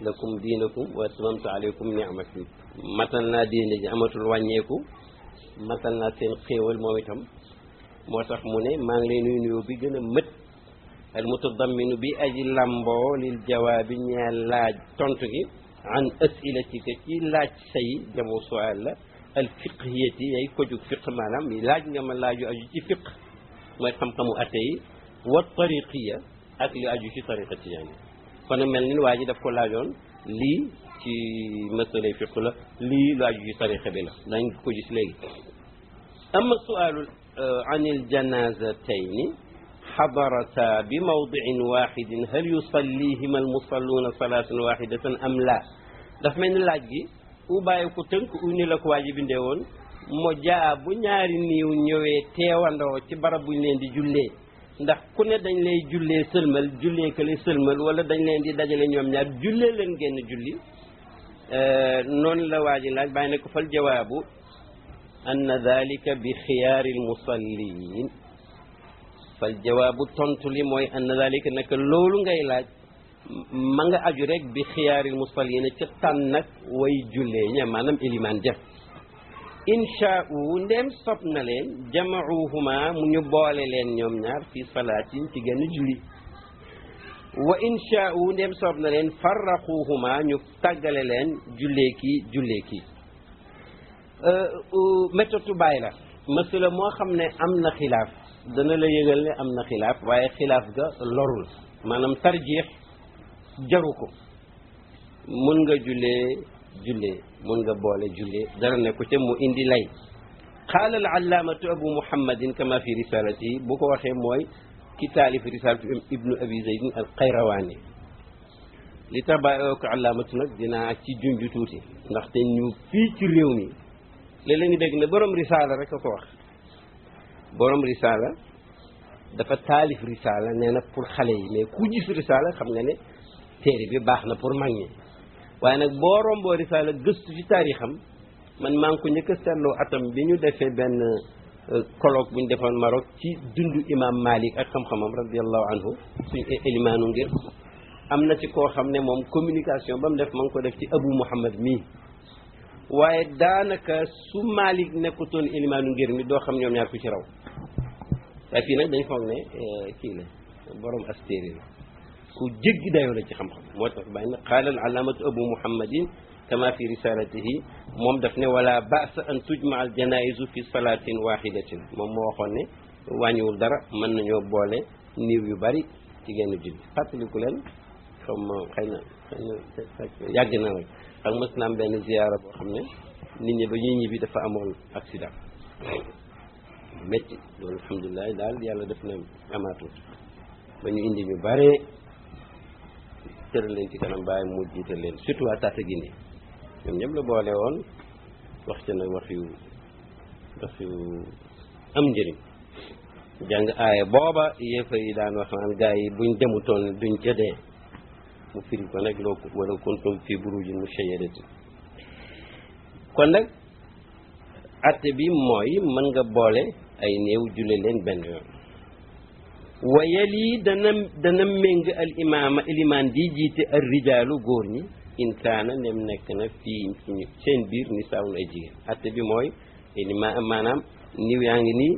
lakum diinakum wa atmamtu alaykum ni'mati matal naa diine ji amatul wàññeeku matal naa seen xéewal moom itam moo tax mu ne maa ngi lay nuyu nuyoo bi gën a mët al mutadamminu bi aji lamboo lil jawaabi ñeel laaj tontu gi an asilatika ci laaj say jamu sual la al fiqhiyati yay ko jug fiq maanaam laaj nga ma laaju aju ci fiq mooy xam-xamu atte yi wa tariqiya ak li aju ci tariqa tijaani kon nag mel ni waa ji daf ko laajoon lii ci masalay fiq la lii lu aju ci tariqa bi la dañ ko gis léegi ama sualu an il janazatayni xadarata bi mawdiin waxidin hal yusallihima almusalluuna salatan waxidatan am la daf mel ni laaj gi u bàyyi ko tënk u ni la ko waa ji bindee woon mo jaa bu ñaari niiw ñëwee teewandoo ci barab buñ leen di jullee ndax ku ne dañ lay jullee sëlmal jullee kële sëlmal wala dañ leen di dajale ñoom ñaar jullee leen génn julli noonu la waa ji laaj bàyyi ne ko fal jawaabu anna dalika bi xiyaari almusallin fal jawaabu tontu li mooy anna dalika naka loolu ngay laaj ma nga aju rek bi xiyaaril musallina ca tànn nag way jullee ña maanaam ilimaan jëf inchaau ndem sob na leen jamauhuma mu ñu boole leen ñoom ñaar fi salaatin ci genn julli wa inchaau ndem sob na leen farraquhuma ñu tàggale leen jullee kii méthode bàyyi la masala moo xam ne am na xilaaf dana la yëgal ne am na xilaaf waaye xilaaf ga lorul maanaam tarjiix jaru ko mun nga jullee mun nga boole jullee dara ne ko ca mu indi lay qaala al allaamatu abu muhammadin kama fi risalatihi bu ko waxee mooy ki taalif risalatu ibnu abi zaydin al qayrawaani li tax bàyyi ko allaamatu nag dinaa ci junju tuuti ndaxte ñu fii ci réew mi léeg-léeg ñu dégg ne borom risaala rek a ko wax borom risaala dafa taalif risaala nee na pour xale yi mais ku gis risaala xam nga ne téere bi baax na pour mag ñi waaye nag boo romboo risaala gëstu ci taarixam man maa ngi ko njëkk a seetloo atam bi ñu defee benn colloque bu ñu defoon Maroc ci dundu imam Malik ak xam-xamam radiallahu anhu suñu élimaanu ngir am na ci koo xam ne moom communication ba mu def ma ngi ko def ci Abu Muhammad mii waaye daanaka su Malik nekkutoon élimaanu ngir mi doo xam ñoom ñaar ku ci raw waaye fii nag dañ foog ne kii la borom astéri la ku jéggi dayoo la ci xam-xam moo tax bàyyi na qaala al alaamatu abu muhammadin kama fi risalatihi moom daf ne wala ba'sa an tujma al janaisu fi salatin wahidatin moom moo waxoon ne wàññiwul dara mën nañoo boole niiw yu bari ci genn julli fàttaliku leen xaw ma xëy na yàgg na rek ak mës na am benn ziyaara boo xam ne nit ñi ba ñuy ñibbi dafa amoon accident métti loolu alhamdulilah daal yàlla def na amaatut ba ñu indi ñu bare tëral leen ci kanam bàyyi mu jiital leen surtout waa Tataguine ñoom ñëpp la boole woon wax ca nag wax yu am njëriñ jàng aaya booba yéefa yi daan wax naan gars yi buñ demutoon duñ ca dee mu firi ko nag loo wala kuntum fi burujin mushayyadatin kon nag atte bi mooy mën nga boole ay néew julle leen benn yoon wa yali dana méng al imaama ilimaan di jiite ar rijaalu góor ñi in kaana nem nekk na fii seen biir ni saawun ay jigéen atte bi mooy ilimaan maanaam niw yaa ngi nii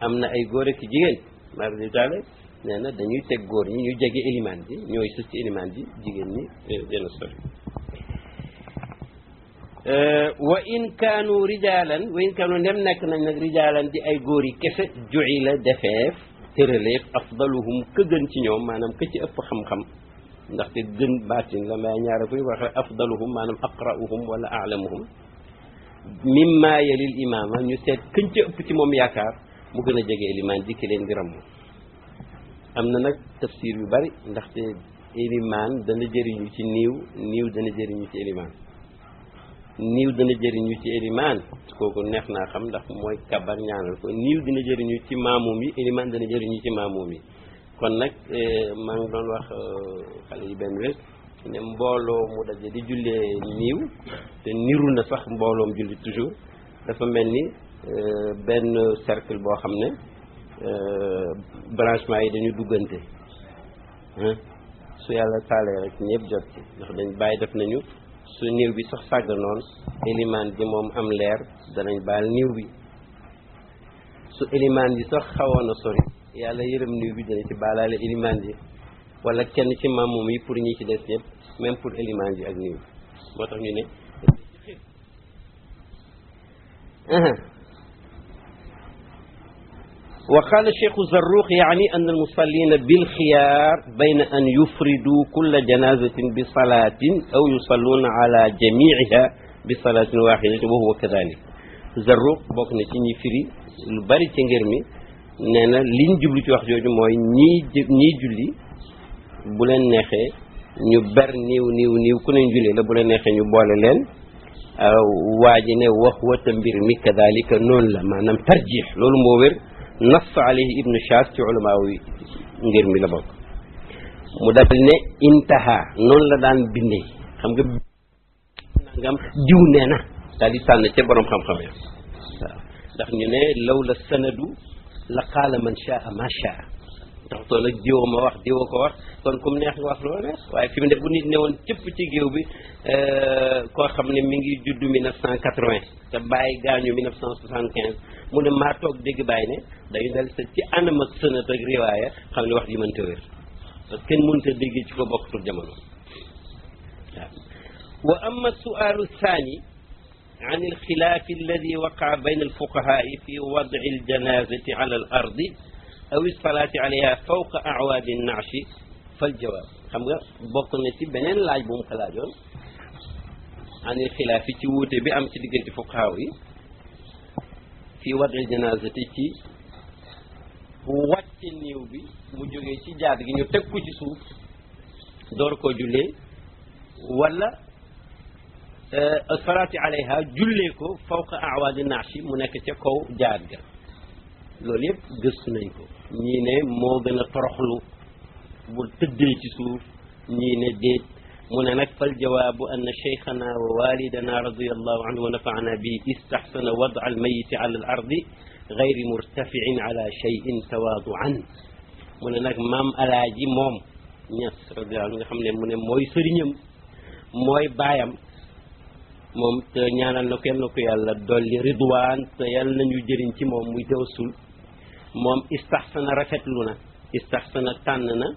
am na ay góor ak jigéen mar di taale nee na dañuy teg góor ñi ñu jege ilimaan ji ñooy sës ci ilimaan ji jigéen ñi dena sori wa in kaanu rijaalan wa in kaanu ndem nekk nañ nag rijaalan di ay góor yi kese ju'ila defeef tëraleef afdaluhum ka gën ci ñoom maanaam ka ci ëpp xam-xam ndaxte gën baatin la may ñaara koy waxe afdaluhum maanaam aqra'uhum wala a'lamuhum mimma yalil imaama ñu seet këñ ca ëpp ci moom yaakaar mu gën a jege ilimaan ji ki leen di ramm am na nag tafsir yu bari ndaxte ilimaan dana jëriñu ci niiw dana jëriñu ci ilimaan niiw dana jëriñu ci élimaan kooku neex naa xam ndax mooy kabar ñaanal ko niiw dina jëriñu ci maamuum yi élimaan dana jëriñu ci maamuum yi kon nag maa ngi doon wax xale yi benn bés ne mbooloo mu daje di jullee niiw te niru na sax mbooloom julli toujours dafa mel ni benn cercle boo xam ne branchement yi dañu duggante su yàlla taalee rek ñëpp jot ci ndax dañ bàyyi def nañu su niiw bi sax sàgg noonu élimaan bi moom am leer danañ baal niiw bi su élimaan bi sax xawoon a sori yàlla yërëm niiw bi dana ci baalaale élimaan bi wala kenn ci maamum yi pour ñi ci des ñëpp même pour élimaan bi ak niiw bi moo tax ñu ne وقال الشيخ الزروق يعني أن المصلين بالخيار بين أن يفردوا كل جنازة بصلاة أو يصلون على جميعها بصلاة واحدة وهو كذلك Zarruq bokk na ci ñi firi lu bari ci ngir mi nee na liñ jublu ci wax jooju mooy ñii julli bu leen neexee ñu ber niiw ku leen julli la bu leen neexee ñu boole leen waa ji ne wax wata mbir mi kadalika noonu la maanaam tarjix loolu moo wér nas alayhi ibnu Shaas ci ulama yi ngir mi la bokk mu dal ne intaha noonu la daan bindee xam nga nangam diw nee na daal di tànn ca borom xam-xam ya waaw ndax ñu ne law la sanadu la qaala man shaa ma shaa ndax toon nag diwoo ma wax diwoo ko wax kon comme neex nga wax loo neex waaye fi mu ne bu nit ne woon cëpp ci géew bi koo xam ne mi ngi juddu 1980 te bàyyi gaañu 1975 mu ne maa toog dégg bàyyi ne dañu dal sa ci anam ak sanad ak riwaaya xam ne wax ji mënta wér parce que kenn mënut a dégg ci ko bokkatul jamono waaw wa amma su'aalu thani عن الخلاف الذي وقع بين الفقهاء في وضع الجنازة على الأرض أو الصلاة عليها فوق أعواد النعش فالجواب خمغا بوكنا سي بنين لاج بوم خلاجون عن الخلاف تي ووتي بي ام سي ديغنتي فقهاء في وضع الجنازة تي واتي نيو بي مو جوغي سي جاد gi ñu tek ko ci suuf door ko julé wala الصلاة عليها جليكو فوق أعواد النعش منك تكو جادة لوليب قصنيكو نيني موغنا ترخلو بلتدي تسوف نيني ديت منك فالجواب أن شيخنا ووالدنا رضي الله عنه ونفعنا به استحسن وضع الميت على الأرض غير مرتفع على شيء تواضعا منك مام ألاجي موم نيس رضي الله عنه خمنا من موي سرينيم موي بايام moom te ñaanal na kenn ko yàlla dolli ridwaan te yàlla nañu jëriñ ci moom muy tawassul moom istahsana rafetlu na istahsana tànn na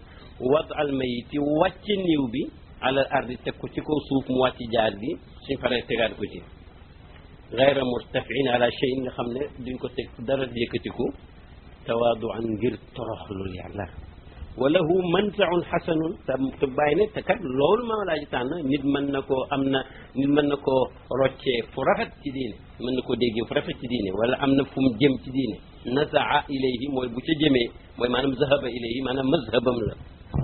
wad al mayiti wàcc niiw bi alal ardi teg ko ci kaw suuf mu wàcc jaar bi suñ paree tegaat ko ci gayra murtafiin ala shay nga xam ne duñ ko teg dara yëkkatiku tawaaduan ngir toroxlul yàlla walahu manzaun xasanun te bàyyi ne te kat loolu maa laa ji tànn nit mën na koo am na nit mën na koo roccee fu rafet ci diine mën na koo déggee fu rafet ci diine wala am na fu mu jëm ci diine nazaa ilayhi mooy bu ca jëmee mooy maanaam zahaba ilayhi maanaam mazhabam la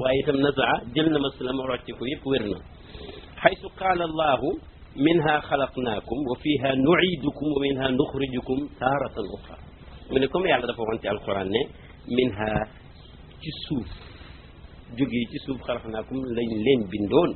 waaye itam nazaa jël na masalam rocce ko yëpp wér na xaytu qaala allahu minha xalaqnaakum wa fiha nuidukum wa minha nuxrijukum taaratan uxra mu ne comme yàlla dafa waxoon ci alquran ne minha ci suuf jógee ci suuf xalaqnaakum lañ leen bindoon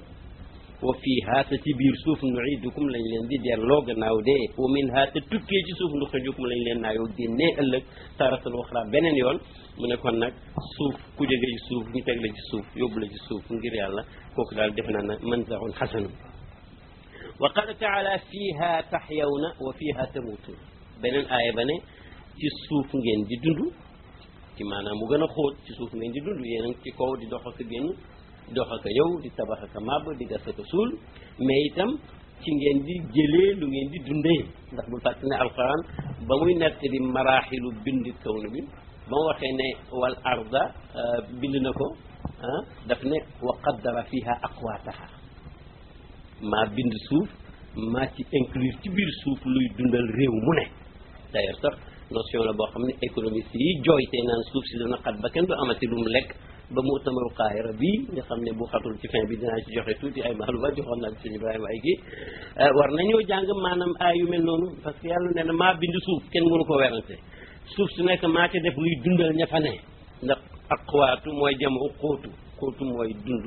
wa fiihaa te ci biir suuf nuiidukum lañ leen di delloo gannaaw dee wa minhaa te tukkee ci suuf nuxrijukum lañ leen naayoo génnee ëllëg taaratan uxraa beneen yoon mu ne kon nag suuf ku jógee ci suuf ñu teg la ci suuf yóbbu la ci suuf ngir yàlla kooku daal def naa na manzaun xasanun wa qaala taala fiihaa taxyawna wa fiihaa tamuutun beneen aaya ba ne ci suuf ngeen di dund ci maanaam mu gën a xóot ci suuf ngeen di dund yéen a ngi ci kaw di dox ak génn dox ak yow di tabax ak màbb di gas ak suul mais itam ci ngeen di jëlee lu ngeen di dundee ndax bul fàtte ne alquran ba muy nett di maraaxilu bind kaw na bi ba mu waxee ne wal arda bind na ko daf ne wa qaddara fiha aqwaataha maa bind suuf maa ci inclure ci biir suuf luy dundal réew mu ne d'ailleurs sax notion la boo xam ne économiste yi jooytee naan suuf si dana xat ba kenn du amati lu mu lekk ba mu utamaru Qaahira bii nga xam ne bu xatul ci fin bi dinaa ci joxe tuuti ay maalumaat joxoon naa ci sëñ Ibrahima ay kii war nañoo jàng maanaam aay yu mel noonu parce que yàlla nee na maa bind suuf kenn mënu ko werante suuf su nekk maa ca def luy dundal ña fa ne ndax aqwaatu mooy jam xóotu mooy dund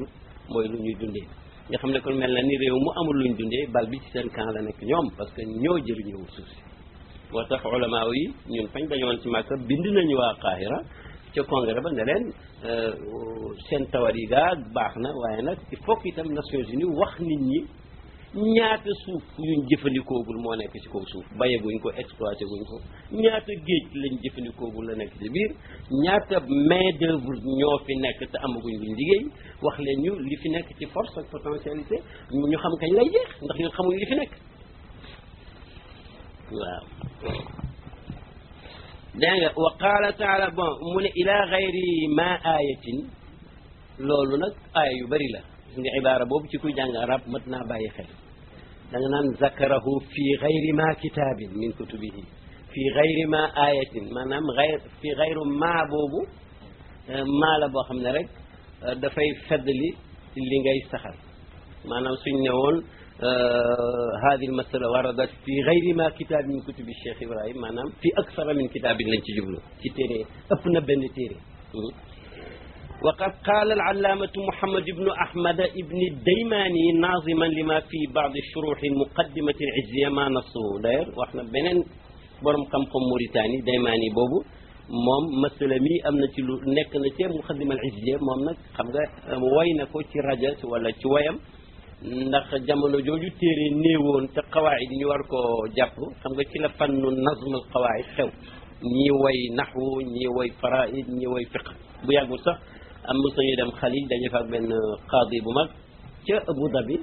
mooy lu ñuy dundee nga xam ne kon mel na ni réew mu amul luñ dundee bal bi ci seen camp la nekk ñoom parce que ñoo jëriñëwul suuf si moo tax ulama yi ñun fañ dañoon ci Makka bind nañu waa Qahira ca congrès ba ne leen seen tawar yi gaa baax na waaye nag il faut que itam Nations Unies wax nit ñi ñaata suuf yuñ jëfandikoogul moo nekk ci kaw suuf bayeguñ ko exploité guñ ko ñaata géej lañ jëfandikoogul la nekk ci biir ñaata main d'œuvre ñoo fi nekk te amaguñ luñ liggéey wax leen ñu li fi nekk ci force ak potentialité ñu xam kañ lay jeex ndax ñun xamuñ li fi nekk waaw dégg nga wa qaala taala bon mu ne ila gayri ma ayatin loolu nag aaya yu bëri la gis nga ibaara boobu ci kuy jàng arab mat naa bàyyi xel da nga naan zakarahu fi gayri ma kitaabin min kutubihi fi gayri ma ayatin maanaam fi gayru ma boobu maa la boo xam ne rek dafay feddali li ngay saxal maanaam suñ ne woon هذه المسألة وردت في غير ما كتاب من كتب الشيخ إبراهيم maanaam في أكثر من كتاب lañ ci jublu ci téere ëpp na benn téere وقد قال العلامة محمد بن أحمد بن الديماني ناظما لما في بعض الشروح المقدمة العزية ما نصه d'ailleurs wax na beneen borom xam-xam Mauritanie Daymaani boobu moom masala mi am na ci lu nekk na ci muqaddima al-izziya moom nag xam nga way na ko ci rajo wala ci wayam ndax jamono jooju téere néewoon te qawaid yi ñu war ko jàpp xam nga ci la fannu nazm al qawaid xew ñii way naxwu ñii way faraid ñii way fiqh bu yàggul sax am mos nañu dem Xalil dañu fa ak benn qaadi bu mag ca Abu Dhabi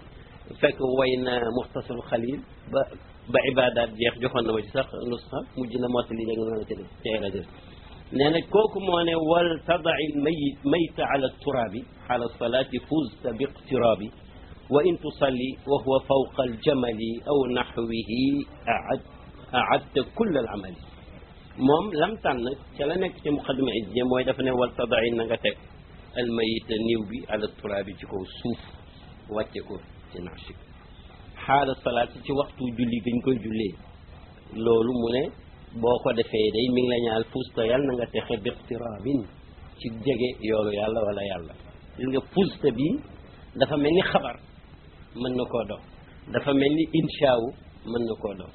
fekk way na muxtasar Xalil ba ibaadaat jeex joxoon na ma ci sax nusxa mujj na mottali léegi noonu ci ci rajo nee na kooku moo ne wal tadai mayta ala turabi ala salati fuzta bi iqtirabi wa in tusalli wa huwa fawqa aljamali aw naxwihi aadta kull al amali moom lam tànn ca la nekk ci muqaddima izziya mooy dafa ne wal tadai na nga teg almayita niw bi ala turaabi ci kaw suuf wàcce ko ci naxsi xaala salaat ci waxtu julli gañ koy jullee loolu mu ne boo ko defee day mi ngi la ñaal fuusta yàlla na nga texe bi iqtiraabin ci jege yoolu yàlla wala yàlla gis nga fuusta bi dafa mel ni xabar mën na koo dox dafa mel ni inshaawu mën na koo dox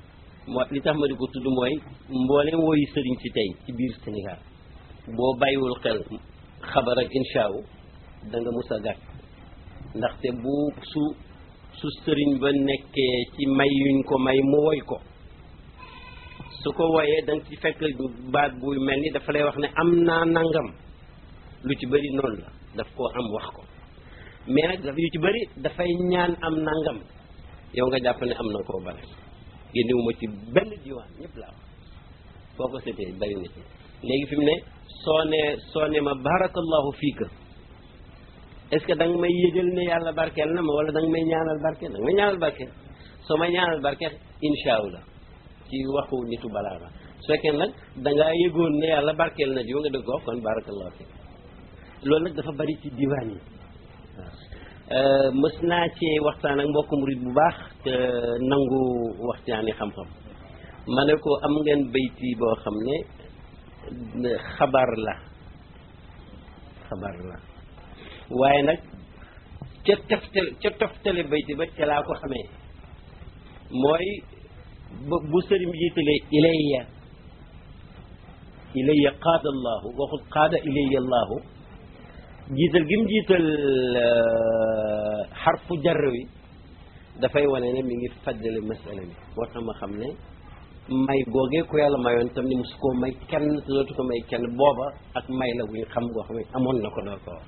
moo li tax ma di ko tudd mooy mbooleem woyu sëriñ si tey ci biir Sénégal boo bàyyiwul xel xabar ak inshaawu da nga mus a gàtt ndaxte bu su sëriñ ba nekkee ci may yuñ ko may mu woy ko su ko woyee da nga ci fekk baat buy mel ni dafa lay wax ne am naa nangam lu ci bëri noonu la daf koo am wax ko mais nag dafa yu ci bëri dafay ñaan am nangam yow nga jàpp ne am na koo bare génnewuma ci benn diwaan ñëpp laa wax foo ko seetee bëri na ci léegi fi mu ne soo ne ma barakallahu fiika est-ce que da nga may yëgal ne yàlla barkeel na ma wala da nga may ñaanal barkeel da nga may ñaanal barkeel soo may ñaanal barkeel insha allah ci waxu nitu balaa la su fekkee nag da ngaa yëgoon ne yàlla barkeel na jiw nga dëgg ko wax kon barakallahu fiika loolu nag dafa bari ci diwaan yi waaw mës naa cee waxtaan ak mbokku murid bu baax te nangu waxtaani xam-xam ma ne ko am ngeen bayti boo xam ne xabar la waaye nag ca toftale bayti ba ca laa ko xamee mooy bu sëriñ bi jiitalee ilayya qaada allahu waxul qaada ilayya allahu jiital gi mu jiital xarfu jar wi dafay wane ne mi ngi faddale masala mi moo tax ma xam ne may googee ko yàlla mayoon tam ni mosu koo may kenn te dootu ko may kenn booba ak may la buñ xam goo xam ne amoon na ko door ko wax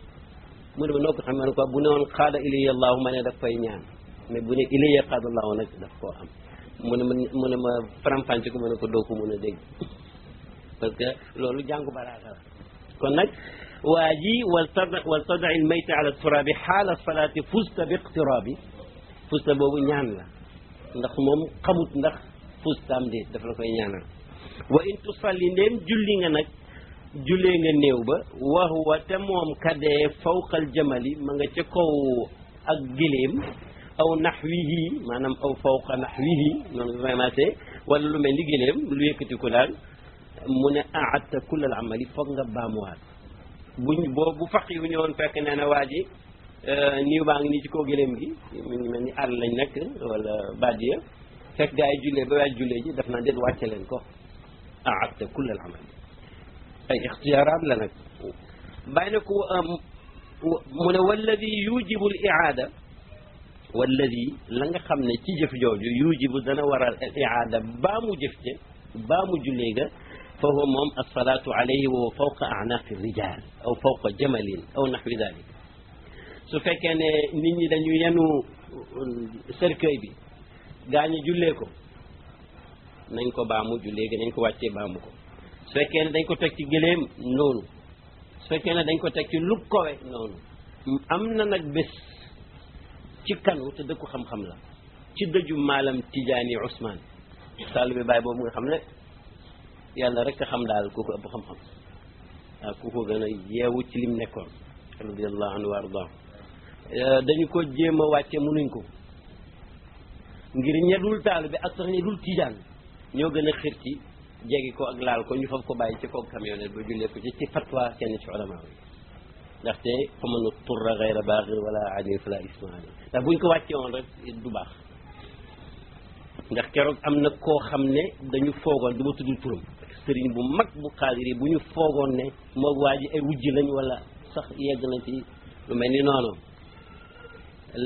mu ne ma noo ko xam ne ko bu ne woon qaada ilayya allahu ma ne daf koy ñaan mais bu ne ilayya qaada allahu nag daf koo am mu ne ma faram-fàcce ko ma ne ko doo ko mën a dégg parce que loolu jàngu balaaga la kon nag waa ji wal tadai al mayta ala turabi xaala salaati fusta bi iqtirabi fusta boobu ñaan la ndax moom xamut ndax fustaam déet dafa la koy ñaanal wa in tusalli ndéem julli nga nag jullee nga néew ba wa huwa te moom kadee fawqal jamali ma nga ca kaw ak giléem aw naxwihi maanaam aw fawqa naxwihi noonu vraiment wala lu mel ni géléem lu yëkkati ko daal mu ne aadta kull al amali foog nga baamuwaat bu faq yu ñëwoon fekk nee na waa ji niiw baa ngi nii ci kaw géléem gi mu ngi mel ni àll lañ nekk wala badiya fekk gaa yi jullee ba waaj jullee ji daf naa déet wàcce leen ko aadta kull al amali ay ixtiyaaraat la nag bàyyi na ko mu ne walladi yujibu al iaada walladi la nga xam ne ci jëf jooju yujibu dana waral al iaada baa mu jëf ca baa mu jullee ga fa huwa moom alsalaatu alayhi wa fawqa anaaqi rijal aw fawqa jamalin aw naxwi dalik su fekkee ne nit ñi dañu yenu cercueil bi gaañu jullee ko nañ ko baamu jullee ga nañ ko wàccee baamu ko su fekkee ne dañ ko teg ci gëléem noonu su fekkee ne dañ ko teg ci lu kowe noonu am na nag bés ci kanu te dëkku xam-xam la ci dëju maalam Tijaani Ousmane taalibe baay boobu nga xam ne yàlla rek a xam daal ku ko ëpp xam-xam waaw ku ko gën a yeewu ci lim nekkoon radiyallahu anhu wa arda dañu ko jéem a wàcce mënuñ ko ngir ñedul taalibe ak sax ñedul Tijaan ñoo gën a xir ci jegi ko ak laal ko ñu faf ko bàyyi ci kaw camionnette ba jullee ko ci fatwa kenn ci ulama yi ndaxte fa man turra gayra baaxir wala adin fala isma alayhi ndax buñ ko wàccee woon rek du baax ndax keroog am na koo xam ne dañu foogoon du ma tuddul turam sëriñ bu mag bu xaadir yi bu ñu foogoon ne moog waa ji ay wujj lañ wala sax yegg na ci lu mel ni noonu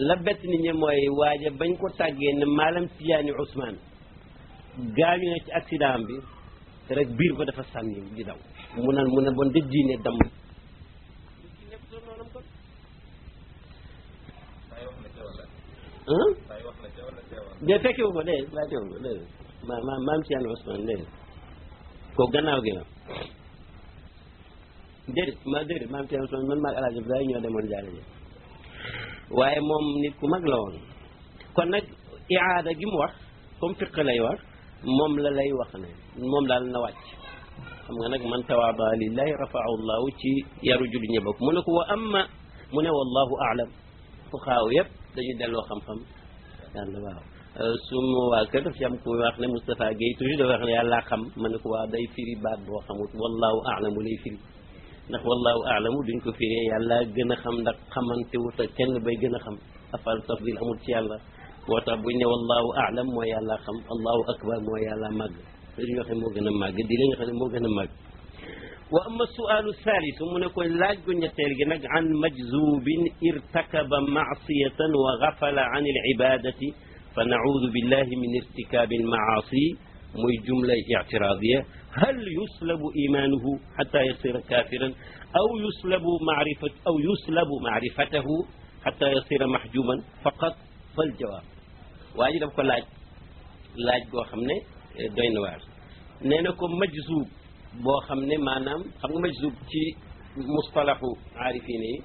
la bett nit ñi mooy waaja bañ ko tàggee ne maalam Tijaani Ousmane gaañu na ci accident bi rek biir ba dafa sànni di daw mu ne bon de diine damm de fekkewu ko de fekkewu ko de maam Tijaani Ousmane de ko gannaaw gi la déedéet maam Tijaani Ousmane man maag Alaaji Abdoulaye ñoo demoon jaale ji waaye moom nit ku mag la woon kon nag iaada gi mu wax comme fiq lay wax moom la lay wax ne moom daal na wàcc xam nga nag man tawaada lillahi rafaahu llahu ci yaru julli ñe bokk mu ne ko wa amma mu ne wallahu aalam fu xaaw yëpp dañu delloo xam-xam yàlla waaw suma waa kër daf ci am ku wax ne Moustapha Guèye toujours dafa wax ne yàlla xam ma ne ko waaw day firi baat boo xamut wallahu aalamu lay firi ndax wallahu aalamu duñ ko firee yàlla gën a xam ndax xamante wut ak kenn bay gën a xam afal tafdil amul ci yàlla moo tax buñ ne wallahu aalam mooy yàlla xam allahu akbar mooy yàlla màgg dañuy wax ne moo gën a màgg di la nga xam ne moo gën a màgg wa amma sualu thalisu mu ne ko laaj gu ñetteel gi nag an majzubin irtakaba maasiyatan wa gafala an al ibadati fa naudu billahi min irtikabi al maasi muy jumla ictiradiya hal yuslabu imanuhu xata yasira kafiran aw yuslabu maarifatahu xata yasira mahjuman faqat fal jawaab waa ji daf ko laaj goo xam ne doy na waar nee na ko majzub boo xam ne maanaam xam nga majzub ci mustalaxu aarifine yi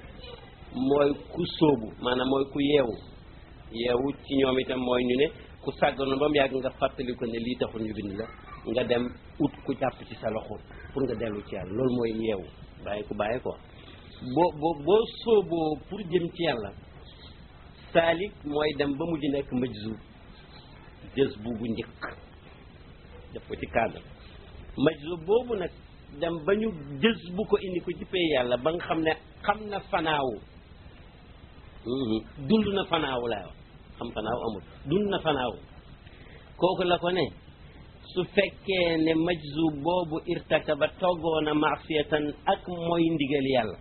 mooy ku sóobu maanaam mooy ku yeewu ci ñoom itam mooy ñu ne ku sàgganoon ba mu yàgg nga fàttali ko ne lii taxul ñu bind la nga dem ut ku jàpp ci sa loxo pour nga dellu ci yàlla loolu mooy yeewu bàyyi ko boo sóoboo pour jëm ci yàlla saalik mooy dem ba mujj nekk majzub jës bu njëkk def ko ci cadre majzub boobu nag dem ba ñu jës bu ko indi ko ci pay yàlla ba nga xam ne xam na fanaawu dund na fanaawu laa wax xam fanaawu amul dund na fanaawu kooku la ko ne su fekkee ne majzub boobu irtakaba toggoona maasiyatan ak mooy ndigal yàlla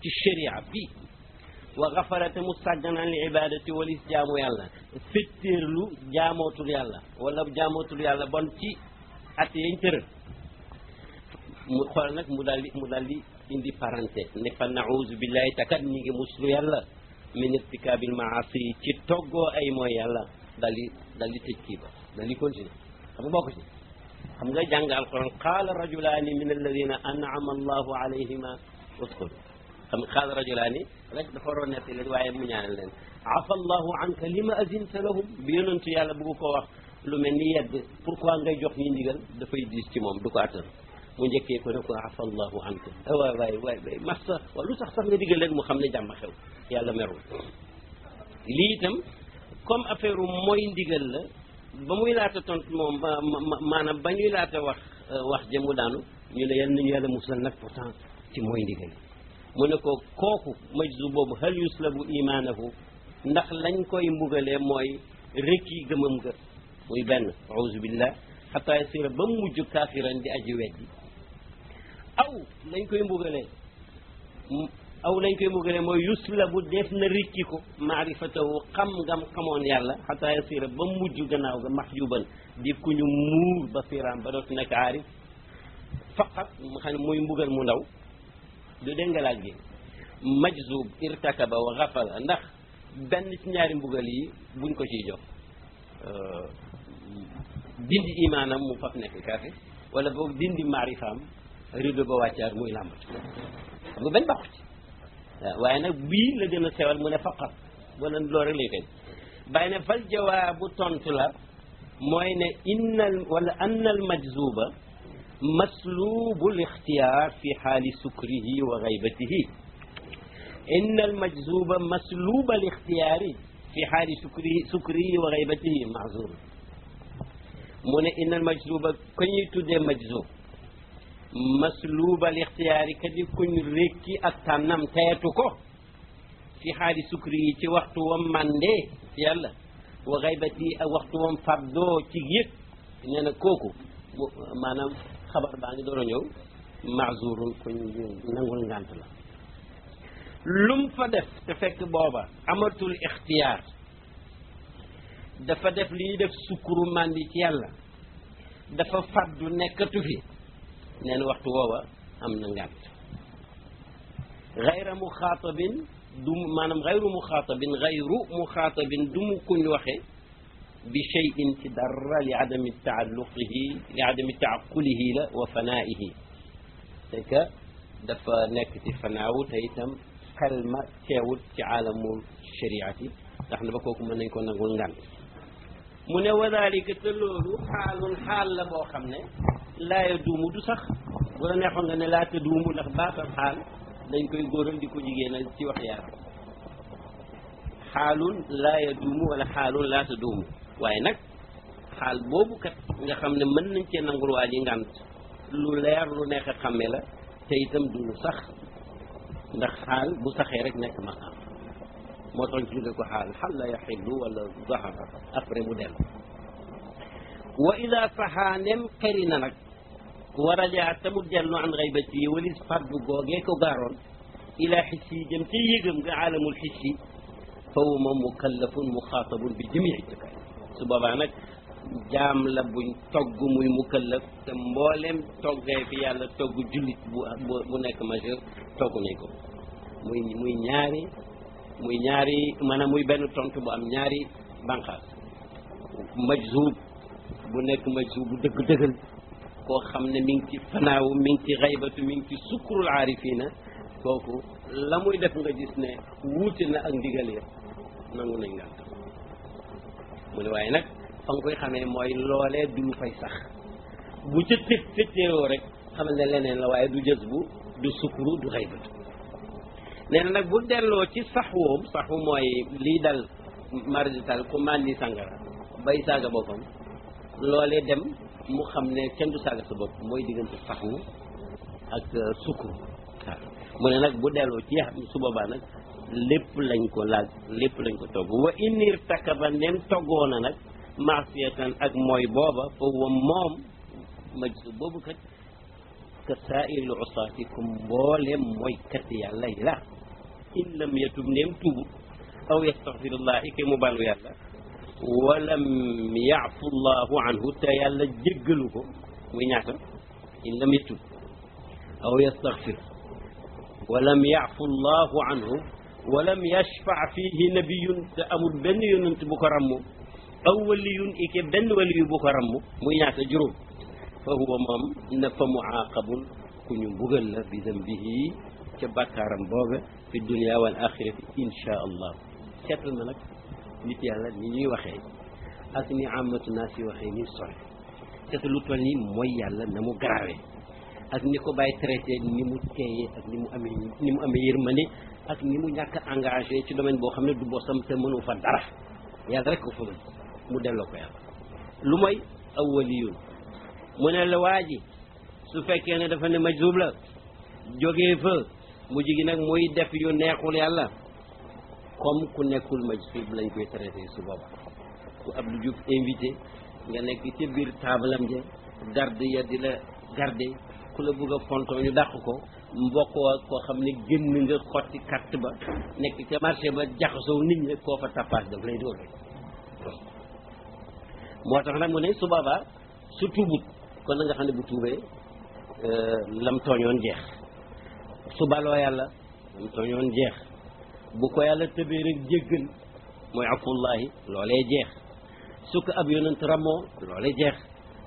ci sharia bi wa gafarate mu sàgganaan li ibadati walis jaamu yàlla fettéerlu jaamootul yàlla wala jaamootul yàlla bon ci at yañ tëral mu xool nag mu daal di indi parenté ne fa nauzu billahi takat ñi ngi muslu yàlla min irtikabil maasi ci toggoo ay mooy yàlla daal di tëj kii ba daal di continuer xam nga bokk ci xam nga jàng alquran qaala rajulaani min alladina an'ama allahu alayhima udxulu xam nga qaala rajulaani rek dafa waroon netti leen waaye mu ñaanal leen afa allahu anka lima azinta lahum bi yonentu yàlla bëgg ko wax lu mel ni yedd pourquoi ngay jox ñi ndigal dafay diis ci moom du ko attan mu njëkkee ko ne ko afa allahu anka waay massa waaw lu tax sax nga digal leen mu xam ne jàmm xew yàlla merul lii itam comme affaire mooy ndigal la ba muy laata tontu moom maanaam ba ñuy laata wax jëmu daanu ñu ne yal nañu yàlla musal nag pourtant ci mooy ndigal mu ne ko kooku majzu boobu hal yuslabu imaanahu ndax lañ koy mbugalee mooy rekki gëmam ga muy benn auzu billah xataa yasira ba mujj kaafiran di aji weddi aw lañ koy mbugalee mooy yuslabu def na rikki ko maarifatahu xam ngam xamoon yàlla xataa yasira ba mujj gannaaw ga maxjuban di ku ñu muur basiram ba dootu nekk aarif faqat mu xam ne muy mbugal mu ndaw du dégg nga laaj gi majzub irtakaba wa gafala ndax benn ci ñaari mbugal yi buñ ko ciy jox dindi imaanam mu faf nekk kaafir wala boog dindi maarifaam rido ba wàccaar muy làmbatu xam nga benn baaxu ci waaw waaye nag bii la gën a sewal mu ne faqat wala loolu rek lay koy bàyyi ne fal jawaabu tontu la mooy ne anna al majzuba maslubu l ixtiyaar fi xaali sukrihi wa gaybatihi inna al majzuba masluba l ixtiyaari fi xaali sukrihi wa gaybatihi maazur mu ne inna al majzuba ko ñuy tuddee majzub masluba l ixtiyaari ka di kuñ rékki ak tànnam teetu ko fi xaali sukrihi ci waxtu wam mandee yàlla wa gaybatihi ak waxtu wam fardoo ci yëg nee na kooku maanaam xabar baa ngi door a ñëw maazurun kuñ nangul ngànt la lum fa def te fekk booba amatul ixtiyaar dafa def li ñuy def sukkuru màndi ci yàlla dafa faddu nekkatu fi nee na waxtu woowa am na ngànt gayra muxaatabin du maanaam gayru muxaatabin du mu kuñ waxe bi cheyin ci dara li adami taalluqihi li adami taaqulihi la wa fanaihi c'est que dafa nekk ci fanaawu te itam xel ma teewut ci aalamul shariati tax na ba kooku mën nañ ko nangul ngan mu ne wa dalika te loolu xaalun xaal la boo xam ne laa ya duumu du sax bu la neexoon nga ne laa ta duumu ndax baatam xaal dañ koy góoral di ko jigéenal ci wax yaram xaalun laa ya duumu wala xaalun laa ta duumu waaye nag xaal boobu kat nga xam ne mën nañ cee nangul waa ji ngant lu leer lu neex a xàmme la te itam du lu sax ndax xaal bu saxee rek nekk maqaam moo tax ñu ko xaal xal la yaxillu wala zahara après mu dellu wa ida saxaa nem xëri na nag wa rajaa te mu dellu an xaybati yi walis faddu googee ko gaaroon ila xissi jëm ca yëgam nga aalamul xissi fa huwa moom mukallafun muxaatabun bi jamii takaay su boobaa nag jaam la buñ togg muy mukallaf te mbooleem toggee fi yàlla togg jullit bu nekk majeur togg nañ ko muy ñaari maanaam muy benn tontu bu am ñaari banqaas majzub bu nekk majzub bu dëgg-dëggal koo xam ne mi ngi ci fanaaw mi ngi ci xaybatu mi ngi ci sukkurul aarifina kooku la muy def nga gis ne wuute na ak ndigal ya nangu nañ nga mu ne waaye nag fa nga koy xamee mooy loolee du lu fay sax bu ca tëttéeroo rek xamal ne leneen la waaye du jës bu du sukkuru du xaybatu nee na nag bu delloo ci saxu mooy lii dal mardital ku màndi sàngara bay saaga boppam loolee dem mu xam ne kenn du saaga sa bopp mooy diggante saxu ak sukkuru waaw mu ne nag bu delloo ci su boobaa nag lépp lañ ko laaj lépp lañ ko togg wa inir takaba nem toggoona nag maasiyatan ak mooy booba foofu moom majzu boobu kat ka saairil usaati kum mboolem mooy kat yàlla yi la in lam yatub neem tubu aw yastaxfirullah ike mu balu yàlla walam yaafu llahu anhu te yàlla jéggalu ko muy ñaata in lam yatub aw yastaxfir walam yaafu llahu anhu walam yashfa fihi nabiyun te amul benn yonent bu ko ràmm aw waliyun ike benn waliyu bu ko ràmm muy ñaata juróom fa huwa moom na fa muaaqabun ku ñu mbugal la bi dambihi ca bàkkaaram boobe fi dunia wal axirati insha allah seetal ma nag nit yàlla ni ñuy waxee ak ni amatu naas yi waxee ni sore seetal lu toll nii mooy yàlla na mu garaawee ak ni ko bàyyi traité ni mu teeyee ak ni mu amee yërmande ak ni mu ñàkk engagé ci domaine boo xam ne du bosam te mënu fa dara yàlla rek ko fa mën mu delloo ko yàlla lu mooy aw waliyun mu ne la waa ji su fekkee ne dafa ne majzub la jógee fa mu jigi nag muy def yu neexul yàlla comme ku nekkul majzub lañ koy traité su booba ku Abdou Diouf invité nga nekk ci biir taabalam ja garde ya di la garde ku la bëgg a fontoo ñu dàq ko mbokk koo xam ne génn nga xotti carte ba nekk ca marché ba jaxasoo nit ñi koo fa tapage daf lay dóor moo tax nag mu ne su boobaa su tuubut kon na nga xam ne bu tuubee lam tooñoon jeex su baloo yàlla lam tooñoon jeex bu ko yàlla tëbee rek jéggal mooy afullahi loolee jeex su ko ab yonent ramoo loolee jeex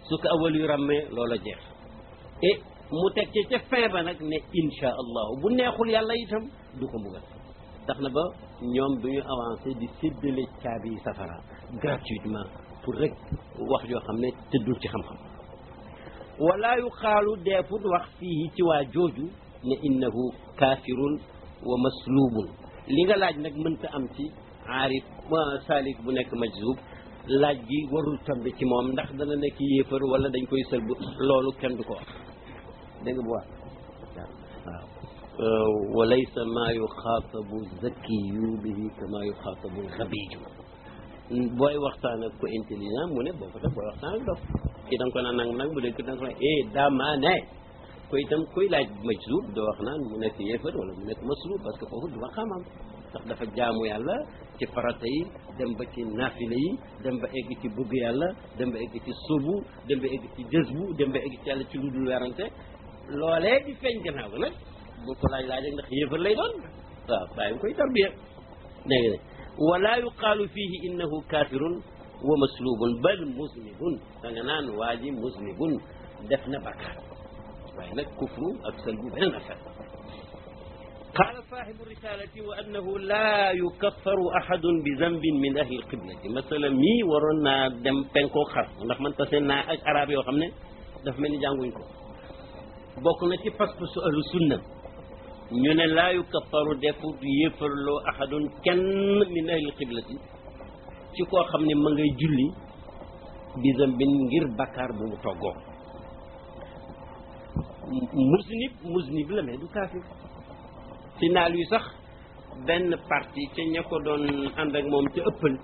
su ko ab wali yu rammee loola jeex et mu teg ci ca fin ba nag ne insha allahu bu neexul yàlla itam du ko mbugal tax na ba ñoom du ñu avancé di séddale caabi yi safara gratuitement pour rek wax yoo xam ne tëddul ci xam-xam wala yu xaalu deefut wax fii ci waa jooju ne innahu kaafirun wa maslubun li nga laaj nag mënta am ci aarif salik bu nekk majzub laaj gi warul tombe ci moom ndax dana nekk yéefar wala dañ koy sëlb loolu kenn du ko wax dégg nga bu wax waaw wa laysa maa yuxaatabu zakiyu bihi kama yuxaatabu xabiju booy waxtaan ak ko intelligent mu ne boo ko def booy waxtaan ak dof ki da nga ko naan nag bu dee ki da nga ko naan dama ne ko itam koy laaj majzub doo wax naan mu nekk yéefar wala mu nekk maslub parce que foofu du ma xamam ndax dafa jaamu yàlla ci farata yi dem ba ci naafila yi dem ba egg ci bëgg yàlla dem ba egg ci subu dem ba egg ci jësbu dem ba egg ci yàlla ci lu dul werante loolee di feeñ gannaaw ga nag bu ko laaj ndax yéefar lay doon waaw bàyyi nga koy tarbiya dégg nga wala yuqaalu fihi innahu kafirun wa maslubun bal muznibun da nga naan waa ji muznibun def na bakkaar waaye nag kufru ak salbu beneen affaire qaala saahibu risalati wa annahu la yukaffaru ahadun bi zambin min ahli alqiblati masala mii waroon naa dem penkoo xar ndax man tase naa ak arab yoo xam ne daf mel ni jànguñ ko bokk na ci pas-pasu ahlu sunna ñu ne laa yukaffaru defu yéefarloo ahadun kenn min ahli alqiblati ci koo xam ne ma ngay julli bi zambin ngir bakkaar bu mu toggoo muznib la mais du kaafir ci naal yu sax benn parti ca ña ko doon ànd ak moom ca ëppal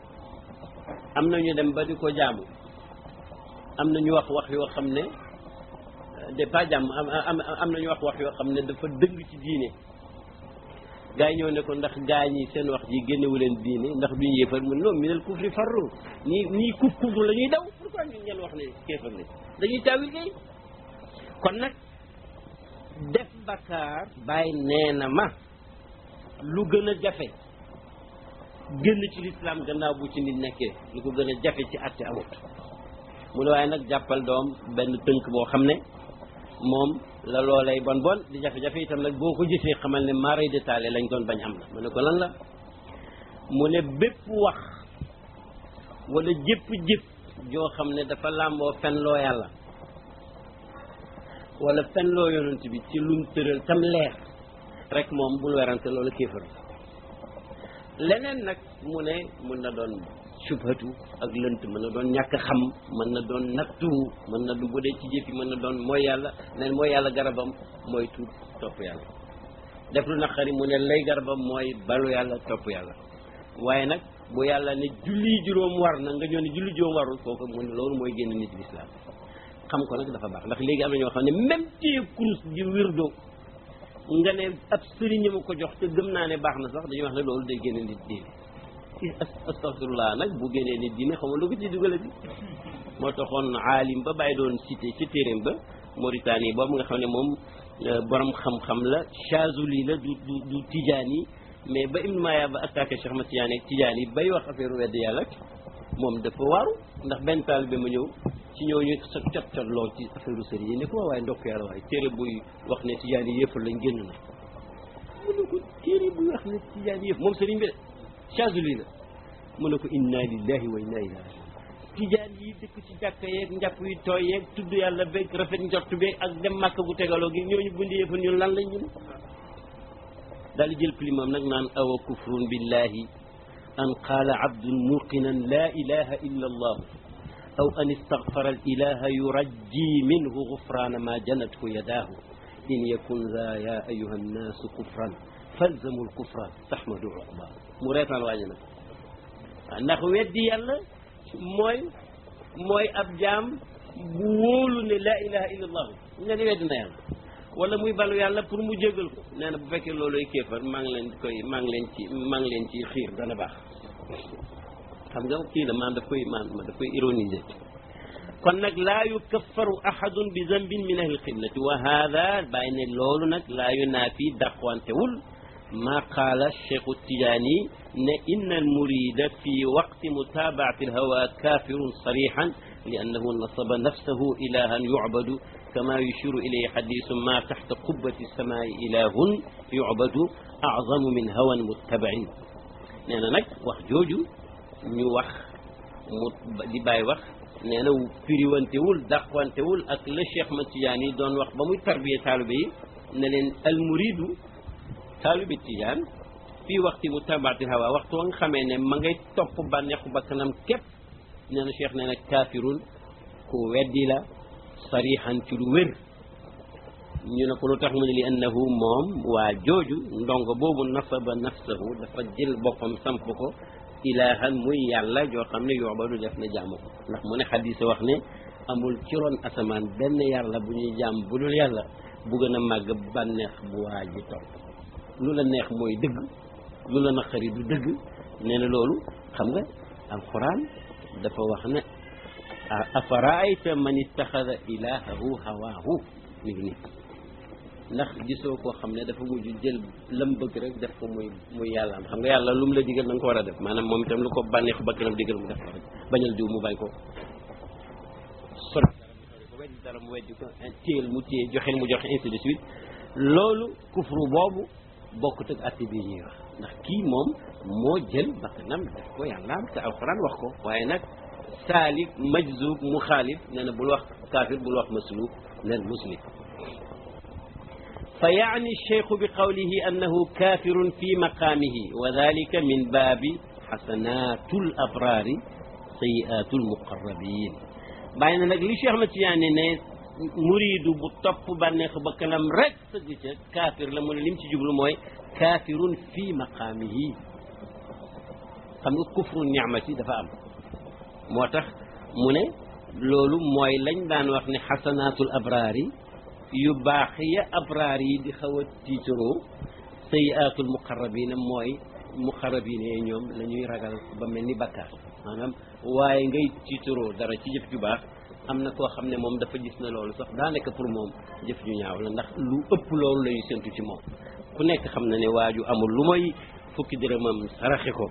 am na ñu dem ba di ko jaamu am na ñu wax yoo xam ne de pas jàmm am na ñu wax yoo xam ne dafa dëng ci diine gaa yi ñëw ne ko ndax gaa ñi seen wax ji génnewu leen diine ndax duñu yéefar mu ne non minal kufri farru nii kufru la ñuy daw pourquoi ñu ngeen wax ne kéefar ne dañuy taawil kay kon nag def bakkaar bàyyi nee na ma lu gën a jafe génn ci lislaam gannaaw bu ci nit nekkee lu ko gën a jafe ci àtte amut mu ne waaye nag jàppal doom benn tënk boo xam ne moom la loolay bon di jafe-jafe itam nag boo ko gisee xamal ne maray détaillé lañ doon bañ am na mu ne ko lan la mu ne bépp wax wala jëpp joo xam ne dafa làmboo fen loo yàlla wala fen loo yonent bi ci lum tëral tam leer rek moom bul werante loolu kéefër leneen nag mu ne mën na doon subhatu ak lënt mën na doon ñàkk xam mën na doon nattu mën na bu dee ci jëf yi mën na doon mooy yàlla neen mooy yàlla garabam mooy tuub topp yàlla def lu naqari mu ne lay garabam mooy balu yàlla topp yàlla waaye nag bu yàlla ne julli juróom war na nga ñëw ne julli juróom warul kooku mu ne loolu mooy génn nit lislaam xam ko nag dafa baax ndax léegi am na ñoo xam ne même téye kurus di wirdo nga ne ab sëriñ ma ko jox te gëm naa ne baax na sax dañuy wax ne loolu day génne nit diine astaghfirullah nag bu génnee nit diine xam nga lu ko ci dugale bi moo taxoon aalim ba bàyyi doon cité ci téeréem ba Mauritanie boobu nga xam ne moom borom xam-xam la Chazuli la du Tijaani mais ba Ibn Maya ba attaqué Cheikh Ahmad Tidiane ak Tijaani bay wax affaire wedd yàlla moom dafa waaru ndax benn taalibe ma ñëw ci ñooñu sa cot lool ci affaire sëriñ yi ne ko waaye ndokk yàlla waaye téere buy wax ne Tijaani yëpp lañ génn na mu ne ko téere buy wax ne Tijaani yëpp moom sëriñ bi de Chazuli la mu ne ko inna lillahi wa inna ilayhi raji'un Tijaan yi dëkk ci jàkka yeeg njàpp yi tooy yeeg tudd yàlla beeg rafet njort beeg ak dem màkk gu tegaloo gi ñooñu bundi yëpp ñun lan lañ ñun daal di jël pilimam nag naan awa kufrun billahi an qaala abdun muqinan la ilaha illa allah aw an istagfara al ilaha yurajji minhu gufrana ma janathu yadaahu in yakun za ya ayuha annaasu kufran falzamu l kufra tahmadu uqba mu reetaan waaji nag ndax weddi yàlla mooy ab jaam bu wóolu ne la ilaha illa allah nga ni weddi na yàlla wala muy balu yàlla pour mu jégal ko nee na bu fekkee looloy kéefar maa ngi leen ci xiir dana baax xam nga kii la daf koy ironiser kon nag laa yukaffaru ahadun bi zambin min ahli qiblati wa hada bàyyi ne loolu nag laa yunaafi dàqwantewul ma qaala cheikhu tijaani ne inna al murida fi waqti mutabaati alhawa kafirun sarixan li annahu nasaba nafsahu ilahan yucbadu kama yushiru ilayhi xadisu ma taxta qubbati samaai ilahun yucbadu azamu min hawan muttabain nee na nag wax jooju ñu wax mu di bàyyi wax nee na firiwantewul dàqwantewul ak la Cheikh Ahmad Tidiane yi doon wax ba muy tarbiye taalibe yi ne leen al muridu taalibe Tijaan fii waxti mutabaatil hawa waxtu wa nga xamee ne ma ngay topp bànneexu bakkanam képp nee na Cheikh nee na kaafirun ku weddi la sarixan ci lu wér ñu ne ko lu tax mu ne li annahu moom waa jooju ndongo boobu nasaba nafsahu dafa jël boppam samp ko ilahan muy yàlla joo xam ne yobadu def na jaamu ko ndax mu ne xadis wax ne amul ci ron asamaan benn yàlla bu ñuy jaam bu dul yàlla bu gën a màgg bànneex bu waa ji topp lu la neex mooy dëgg lu la naqari du dëgg nee na loolu xam nga alquran dafa wax ne afaraayta man ittaxada ilahahu hawaahu mi ngi nii ndax gisoo koo xam ne dafa mujj jël lam bëgg rek def ko muy yàlla am xam nga yàlla lu mu la digal da nga ko war a def maanaam moom itam lu ko bànneexu bakkanam digal mu def ko rek bañal diw mu bañ ko sol ko weddi dara mu weddi ko téyel mu téye joxel mu joxe ainsi de suite loolu kufru boobu bokkut ak atti bi ñuy wax ndax kii moom moo jël bakkanam def ko yàlla am te alxuraan wax ko waaye nag saalik majzub mu xaalif nee na bul wax kaafir bul wax maslub neel muslim fa yaani cheikhu bi qawlihi annahu kafirun fi maqaamihi wa dalika min baabi xasanatul abraari sayiatul muqarrabin bàyyi na nag li Cheikh Ahmad Tidiane ne muridu bu topp bànneexu bakkanam rek sëgg ca kaafir la mu ne lim ci jublu mooy kafirun fi maqaamihi xam nga kufru ni'mati dafa am moo tax mu ne loolu mooy lañ daan wax ne xasanatul abraari yu baax ya abraar yi di xaw a tiitaroo sayiatul muqarrabina mooy muqarrabina yi ñoom la ñuy ragal ba mel ni bakkaar maanaam waaye ngay tiitaroo dara ci jëf ju baax am na koo xam ne moom dafa gis na loolu sax daa nekk pour moom jëf ju ñaaw la ndax lu ëpp loolu la ñuy séntu ci moom ku nekk xam na ne waaju amul lu may fukki dërëmam saraxe ko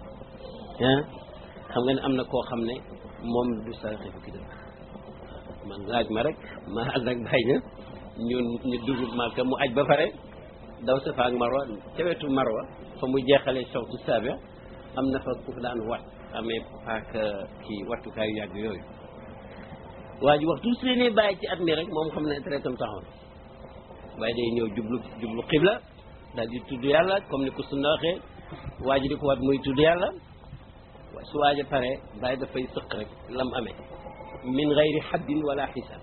xam nga ne am na koo xam ne moom du saraxe fukki dërëm man laaj ma rek ma ànd ak bàyyi na ñu dugg Màkka mu aj ba pare daw Safa ak Marwa ca wetu Marwa fa mu jeexalee sawtu saabi am na fa ku daan wat amee paak kii wattukaayu yàgg yooyu waa ji waxtu su leen bàyyi ci at mi rek moom xam ne traitam taxoon waaye day ñëw jublu xibla daal di tudd yàlla comme ni ko sunna waxee waa ji di ko wat muy tudd yàlla su waaja pare bàyyi dafay sëq rek lam amee min gayri haddin wala xisaab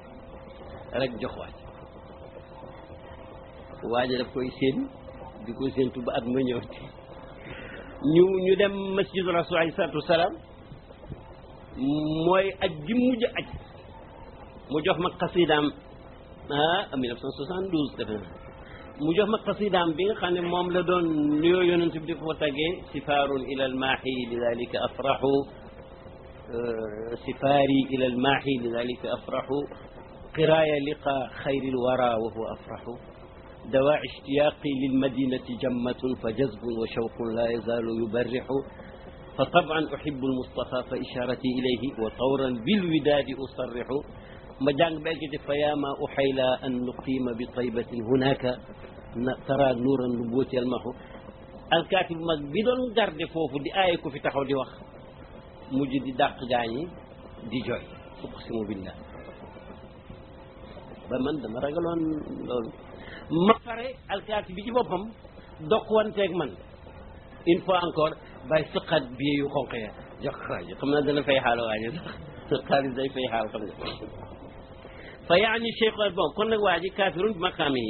rek jox waaja daf koy séen di ko séentu ba at ma ñëw ñu dem masjidu rasul alayhi salaatu wasalaam mooy aj gi mujj aj mu jox ma xasidaam 1972 defe na mu jox ma xasidaam bi nga xam ne moom la doon nuyoo yonent bi di ko tàggee sifaarun ila almaahi lidalika afrahu sifaari ila almaahi lidalika afrahu qiraaya liqa xayri lwara wa huwa afrahu dawaa ishtiyaaqi lilmadinati jammatun fa jazbun wa shawqun la yazaalu yubarrixu fa taban uhibu almustafa fa isharati ilayhi wa tawran bilwidaadi usarrixu ma jàng belkiti fa yaama uxayla an nuqiima bi taybatin hunaka tara nuuran nubuwati almahu alkaatib mag bi doon garde foofu di aaye ko fi taxaw di wax mujj di dàq gaañi di jooy uqsimu billah ba man dama ragaloon loolu ma pare alkaatib bi ci boppam dokwanteeg man une fois encore bàyyi sëqaat bi yu xonq ya jox waaji xam naa dana fay xaal waaji sax xaalis day fay xaal xam nga fa yaani cheikh bon kon nag waa ji kaafirun bi maqaam yi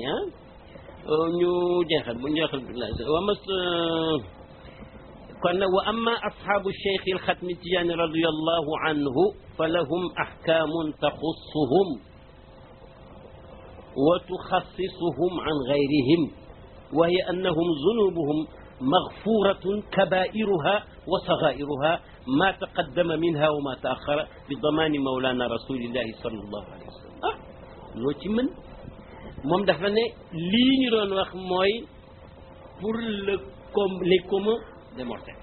ñu jeexal bu jeexal wa mas kon nag wa amma ashaabu cheikh alxatmi tijaani radiallahu anhu fa lahum ahkaamun taxussuhum wa tuxassisuhum an gayrihim wa hiya annahum zunubuhum maghfuratun kabairuha wa sagairuha ma taqaddama minha wa ma taaxara bi damaani mawlana rasulillahi sallallahu alayhi wa sallam loo ci mën moom dafa ne lii ñu doon wax mooy pour les communs des mortels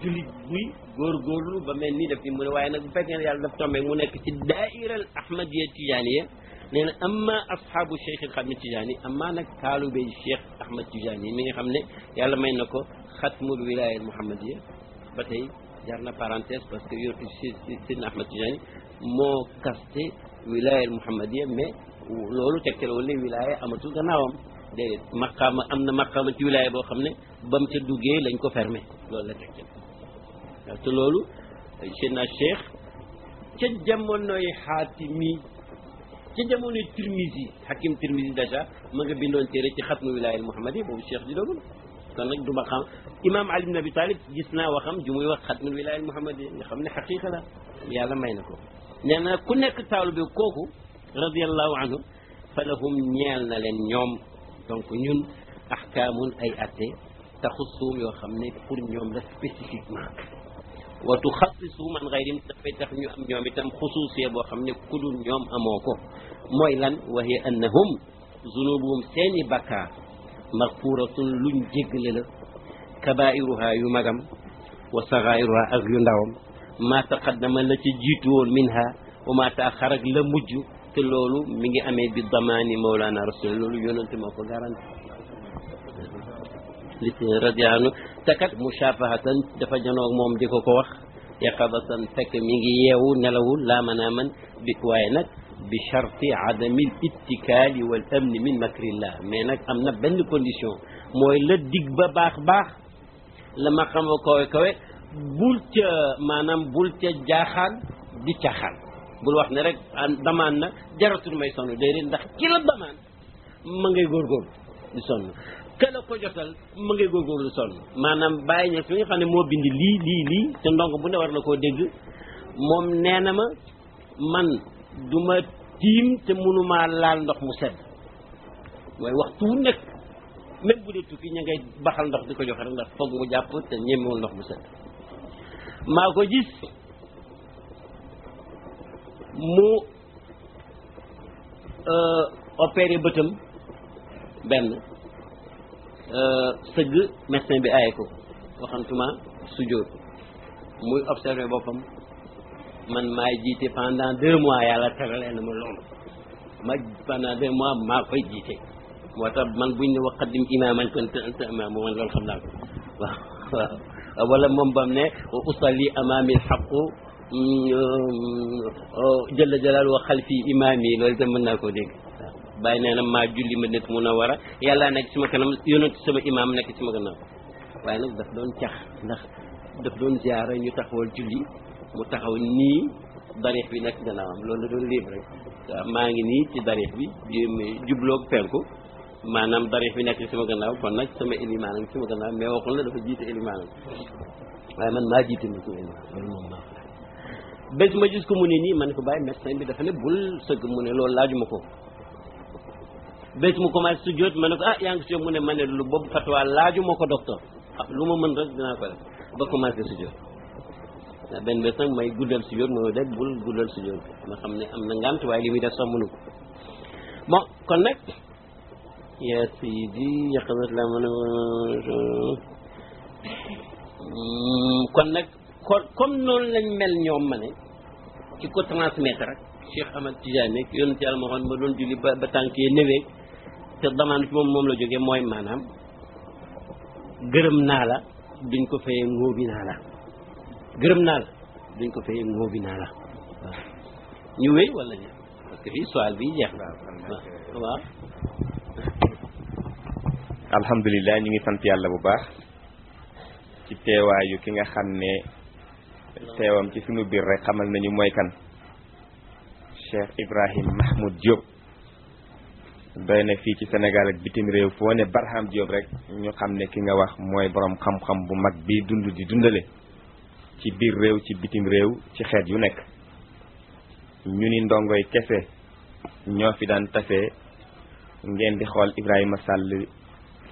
jullit buy góorgóorlu ba mel ni daf ni mu ne waaye nag bu fekkee ne yàlla daf tombé mu nekk ci daaira al ahmadiya tijaaniya nee na amma ashaabu cheikh al xatmi tijaani amma nag taalubey cheikh ahmad tijaani mi nga xam ne yàlla may na ko xatmul wilaya al muhammadiya ba tey jar na parenthèse parce que yor sidna ahmad tijaani moo kaste wilaya al muhammadiya mais loolu tegtalewul ne wilaya amatul gannaawam déedéet maqaama am na maqaama ci wilaya boo xam ne ba mu ca duggee lañ ko fermé loolu la tegtal waaw te loolu sidna cheikh ca jamonoy xaatimi ca jamonoy Tirmizi hakim Tirmizi dèjà ma nga bindoon téere ci xatmu wilaya al muhammadiya boobu cheikh di doogul kon nag du ma xam imam Ali ibn Abi Talib gis naa waxam ju muy wax xatmul wilaya al muhammadiya nga xam ne xaqiqa la yàlla may na ko nee na ku nekk taalu bi kooku radiallahu anhu fa lahum ñeel na leen ñoom donc ñun ahkaamun ay atte taxussuum yoo xam ne pour ñoom la spécifiquement wa tuxassisuhum an gayrim dafay tax ñu am ñoom itam xusuusiya boo xam ne ku dul ñoom amoo ko mooy lan wa hiya annahum zunubuhum seeni bakkaar maxfuratun luñ jéggale la kabairuha yu magam wa sagairuha ak yu ndawam ma taqaddama la ci jiitu woon minha wa ma taaxar ak la mujj te loolu mi ngi amee bi damaani mawlana rasul loolu yonente moo ko garanti li radiallahu anhu te kat mushafahatan dafa janoog moom di ko wax yaqadatan fekk mi ngi yeewu nelawul laa manaaman bi waaye nag bi charti adami l ittikaali wal amni min makrillah mais nag am na benn condition mooy la dig ba baax la ma xam a kawe bul ca maanaam bul ca jaaxaan di caaxaan bul wax ne rek damaan na jaratul may sonn déedéet ndax ki la damaan ma ngay góorgóorlu di sonn ke la ko jotal ma ngay góorgóorlu di sonn maanaam bàyyi ñes mi nga xam ne moo bind lii te ndongo bu ne war na koo dégg moom nee na ma man du ma tiim te mënumaa laal ndox mu sedd waaye waxtu wu nekk même bu dee tukki ña ngay baxal ndox di ko joxe rek ndax foog mu jàpp te ñemewul ndox mu sedd maa ko gis mu opéré bëtam benn sëgg médecin bi aaye ko waxantuma sujjóot muy observé boppam man maay jiite pendant 2 mois yàlla teralee na ma loolu pendant 2 mois maa koy jiite moo tax man buñ ne waqaddim imaaman kunta imaam man loolu xam naa ko waaw wala moom bam ne wa usalli amaami alxaqu jalla jalaalu wa xalfi imaami loolu itam mën naa koo dégg waaw bàyyi nee na maa julli ma nekk munawwara yàlla nekk ci ma kanam yonent sama imaam nekk ci ma gannaaw waaye nag daf doon cax ndax daf doon ziyaara ñu taxawal julli mu taxaw nii darix bi nekk gannaawam loolu la doon libre rek waaw maa ngi nii ci darix bi jubloog penku maanaam darix bi nekk ci sama gannaaw kon nag sama élimaan ak sama gannaaw mais waxul la dafa jiite élimaanam waaye man maa jiite ma sama élimaan loolu moom maa bés ma gis ko mu ne nii man ko bàyyi médecin bi dafa ne bul sëgg mu ne loolu laajuma ko bés mu commencé su jot ma ne ko yaa ngi si mu ne ma ne lu boobu fatwa laajuma ko docteur lu ma mën rek dinaa ko def ba commencé su jot benn bés nag may guddal su jot mooy deg bul guddal su jot ma xam ne am na ngant waaye li muy def sax mënu ko bon kon nag ya sidi yaqadat la mën a kon nag comme noonu lañ mel ñoom ma ne ci ko transmettre rek Cheikh Ahmad Tidiane ak yonent yàlla moo xam ma doon julli ba tànkee néwee te damaan ci moom la jógee mooy maanaam gërëm naa la duñ ko fayee ngóobi naa la gërëm naa la duñ ko fayee ngóobi naa la waaw ñu wéy wala ñu parce que fii soal bi jeex na waaw alhamdulilah ñu ngi sant yàlla bu baax ci teewaayu ki nga xam ne teewam ci sunu biir rek xamal nañu mooy kan Cheikh Ibrahim Mahmoud Diop doy na fii ci Sénégal ak bitim réew foo ne Barham Diop rek ñu xam ne ki nga wax mooy borom xam-xam bu mag bi dund di dundale ci biir réew ci bitim réew ci xeet yu nekk ñu ni ndongoy kese ñoo fi daan tase ngeen di xool Ibrahima Sall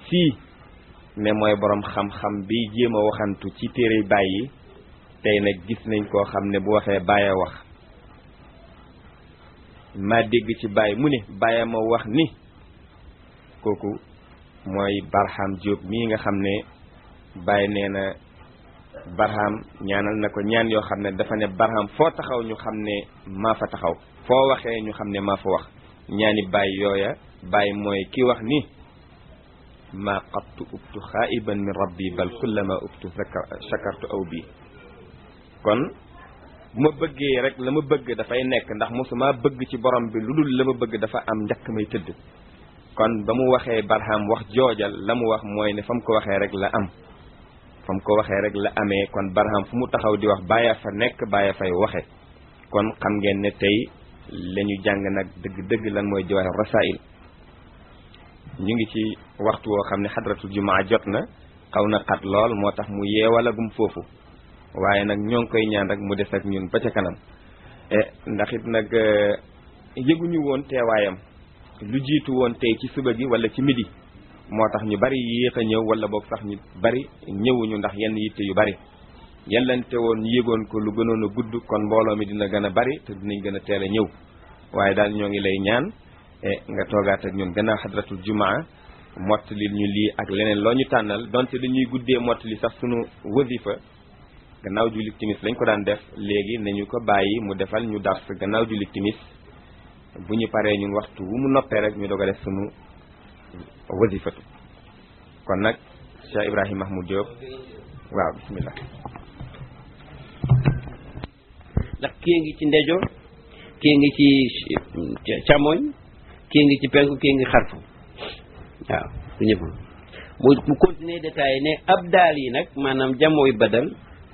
fii ne mooy borom xam-xam bi jéem a waxantu ci téere baay yi tey nag gis nañ koo xam ne bu waxee baay a wax maa dégg ci baay mu ne baay ma wax ni kooku mooy Barham Diop mii nga xam ne baay nee na Barham ñaanal na ko ñaan yoo xam ne dafa ne Barham foo taxaw ñu xam ne maa fa taxaw foo waxee ñu xam ne maa fa wax ñaani baay yooya baay mooy ki wax ni maa qattu ubtu xaa'iban min rabbi bal kullama ubtu shakartu aw bi kon bu ma bëggee rek la ma bëgg dafay nekk ndax mosuma bëgg ci borom bi lu dul la ma bëgg dafa am njëkk may tëdd kon ba mu waxee Barham wax joojal la mu wax mooy ne fa mu ko waxee rek la am fa mu ko waxee rek la amee kon Barham fu mu taxaw di wax bàyya fa nekk bàyya fay waxe kon xam ngeen ne tey la ñu jàng nag dëgg-dëgg lan mooy Jawaahir Rasaa'il ñu ngi ci waxtu woo xam ne xadratul jumaa jot na xaw na xat lool moo tax mu yeewalagum foofu waaye nag ñoo ngi koy ñaan rek mu des ak ñun ba ca kanam ndax it nag yëguñu woon teewaayam lu jiitu woon tey ci suba gi wala ci midi moo tax ñu bari yéex a ñëw wala boog sax ñu bari ñëwuñu ndax yenn yitte yu bari yellante woon ñu yëgoon ko lu gënoon a gudd kon mbooloo mi dina gën a bari te dinañ gën a teel a ñëw waaye daal ñoo ngi lay ñaan nga toogaat ak ñun gannaaw xadratul jumaa mottali ñu lii ak leneen loo ñu tànnal donte dañuy guddee mottali sax sunu wasifa gannaaw julli timis lañ ko daan def léegi nañu ko bàyyi mu defal ñu dars gannaaw julli timis bu ñu paree ñun waxtu wu mu noppee rek ñu doog a def sunu wasifatu kon nag Cheikh Ibrahim Mahmoud Diop waaw bismillah ndax kii ngi ci ndejo kii ngi ci càmmoñ kii ngi ci penku kii ngi xarfu waaw du ñëpp mu continuer détaillé ne abdaal yi nag maanaam jamooy badal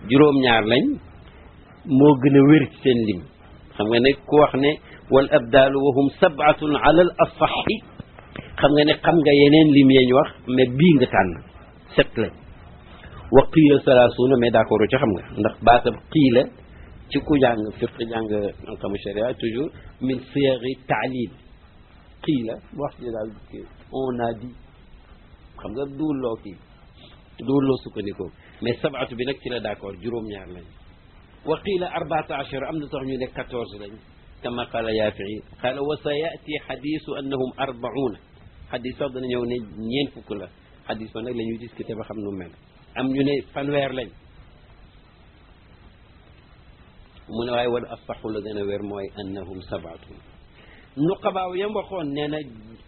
juróom-ñaar lañ moo gën a wér ci seen lim xam nga ne ku wax ne wal abdaalu wahum sabatun ala al asaxi xam nga ne xam nga yeneen lim yeñ wax mais bii nga tànn set la wa qiila salaasuuna mais d'accord ci xam nga ndax baatab qiila ci ku jàng fiq jàng xam sharia toujours min siyaghi taalil qiila wax ji daal on a dit xam nga duulloo kii duulloo sukkandikoo mais sabatu bi nag ci la d'accord juróom-ñaar lañ wa qiila 14 am na sax ñu ne 14 lañ kama qaala Yaafi'i qaala wa sa ya'ti xadiisu annahum 40 xadis sax dana ñëw ne ñeent fukk la xadis ba nag la ñuy discuter ba xam nu mel am ñu ne fanweer lañ mu ne waaye wala asaxu la gën a wér mooy annahum sabatun nuqabaaw yam waxoon nee na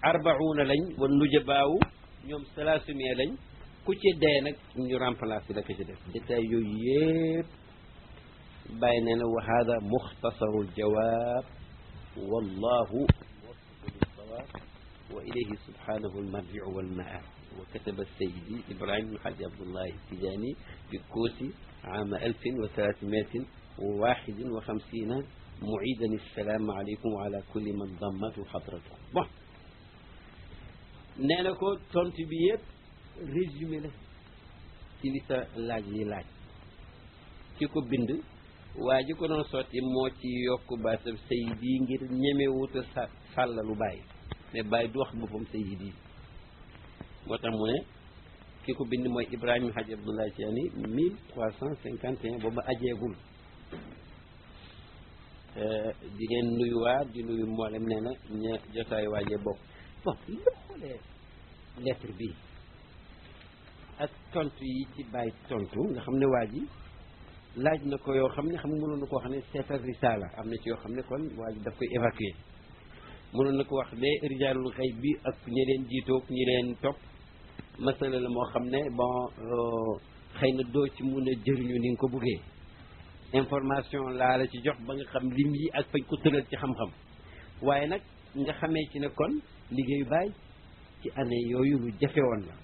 40 lañ wa nujabaaw ñoom 300 lañ ku ci dee nag ñu remplacer la ko ci def détail yooyu yëpp bàyyi nee na wa hada muxtasaru aljawaab wallahu muwaffiqu lilsawaab wa ilayhi subhanahu almarjiu walmaab wa kataba sayidi Ibrahim ibn Haji Abdullahi Tijaani bi Koosi ama 1351 muidan assalaamu aleykum wa ala kulli man dammatu xadratu bon nee na ko tontu bi yëpp résumé la ci li sa laaj yi laaj ki ko bind waa ji ko doon sotti moo ci yokk baatam sayidi ngir ñemewuta sàllalu bàyyi mais bàyyi du wax boppam sayidi moo tax mu ne ki ko bind mooy Ibrahima Hadj Abdoulaye Tiani 1351 booba ajeegul di leen nuyuwaat di nuyu mboolem nee na ña jotaay waajee bokk bon li xoolee lettre bi ak tontu yi ci bàyyi tontu nga xam ne waa ji laaj na ko yoo xam ne xam nga mënoon na ko wax ne seetal risaala am na ci yoo xam ne kon waa ji daf koy évacuer mënoon na ko wax ne rijaalul xayb bi ak ñi leen jiitoog ñi leen topp masala la moo xam ne bon xëy na doo ci mun a jëriñu ni nga ko bëggee information laa la ci jox ba nga xam lim yi ak fañ ko tëral ci xam-xam waaye nag nga xamee ci ne kon liggéeyu baay ci année yooyu lu jafe woon la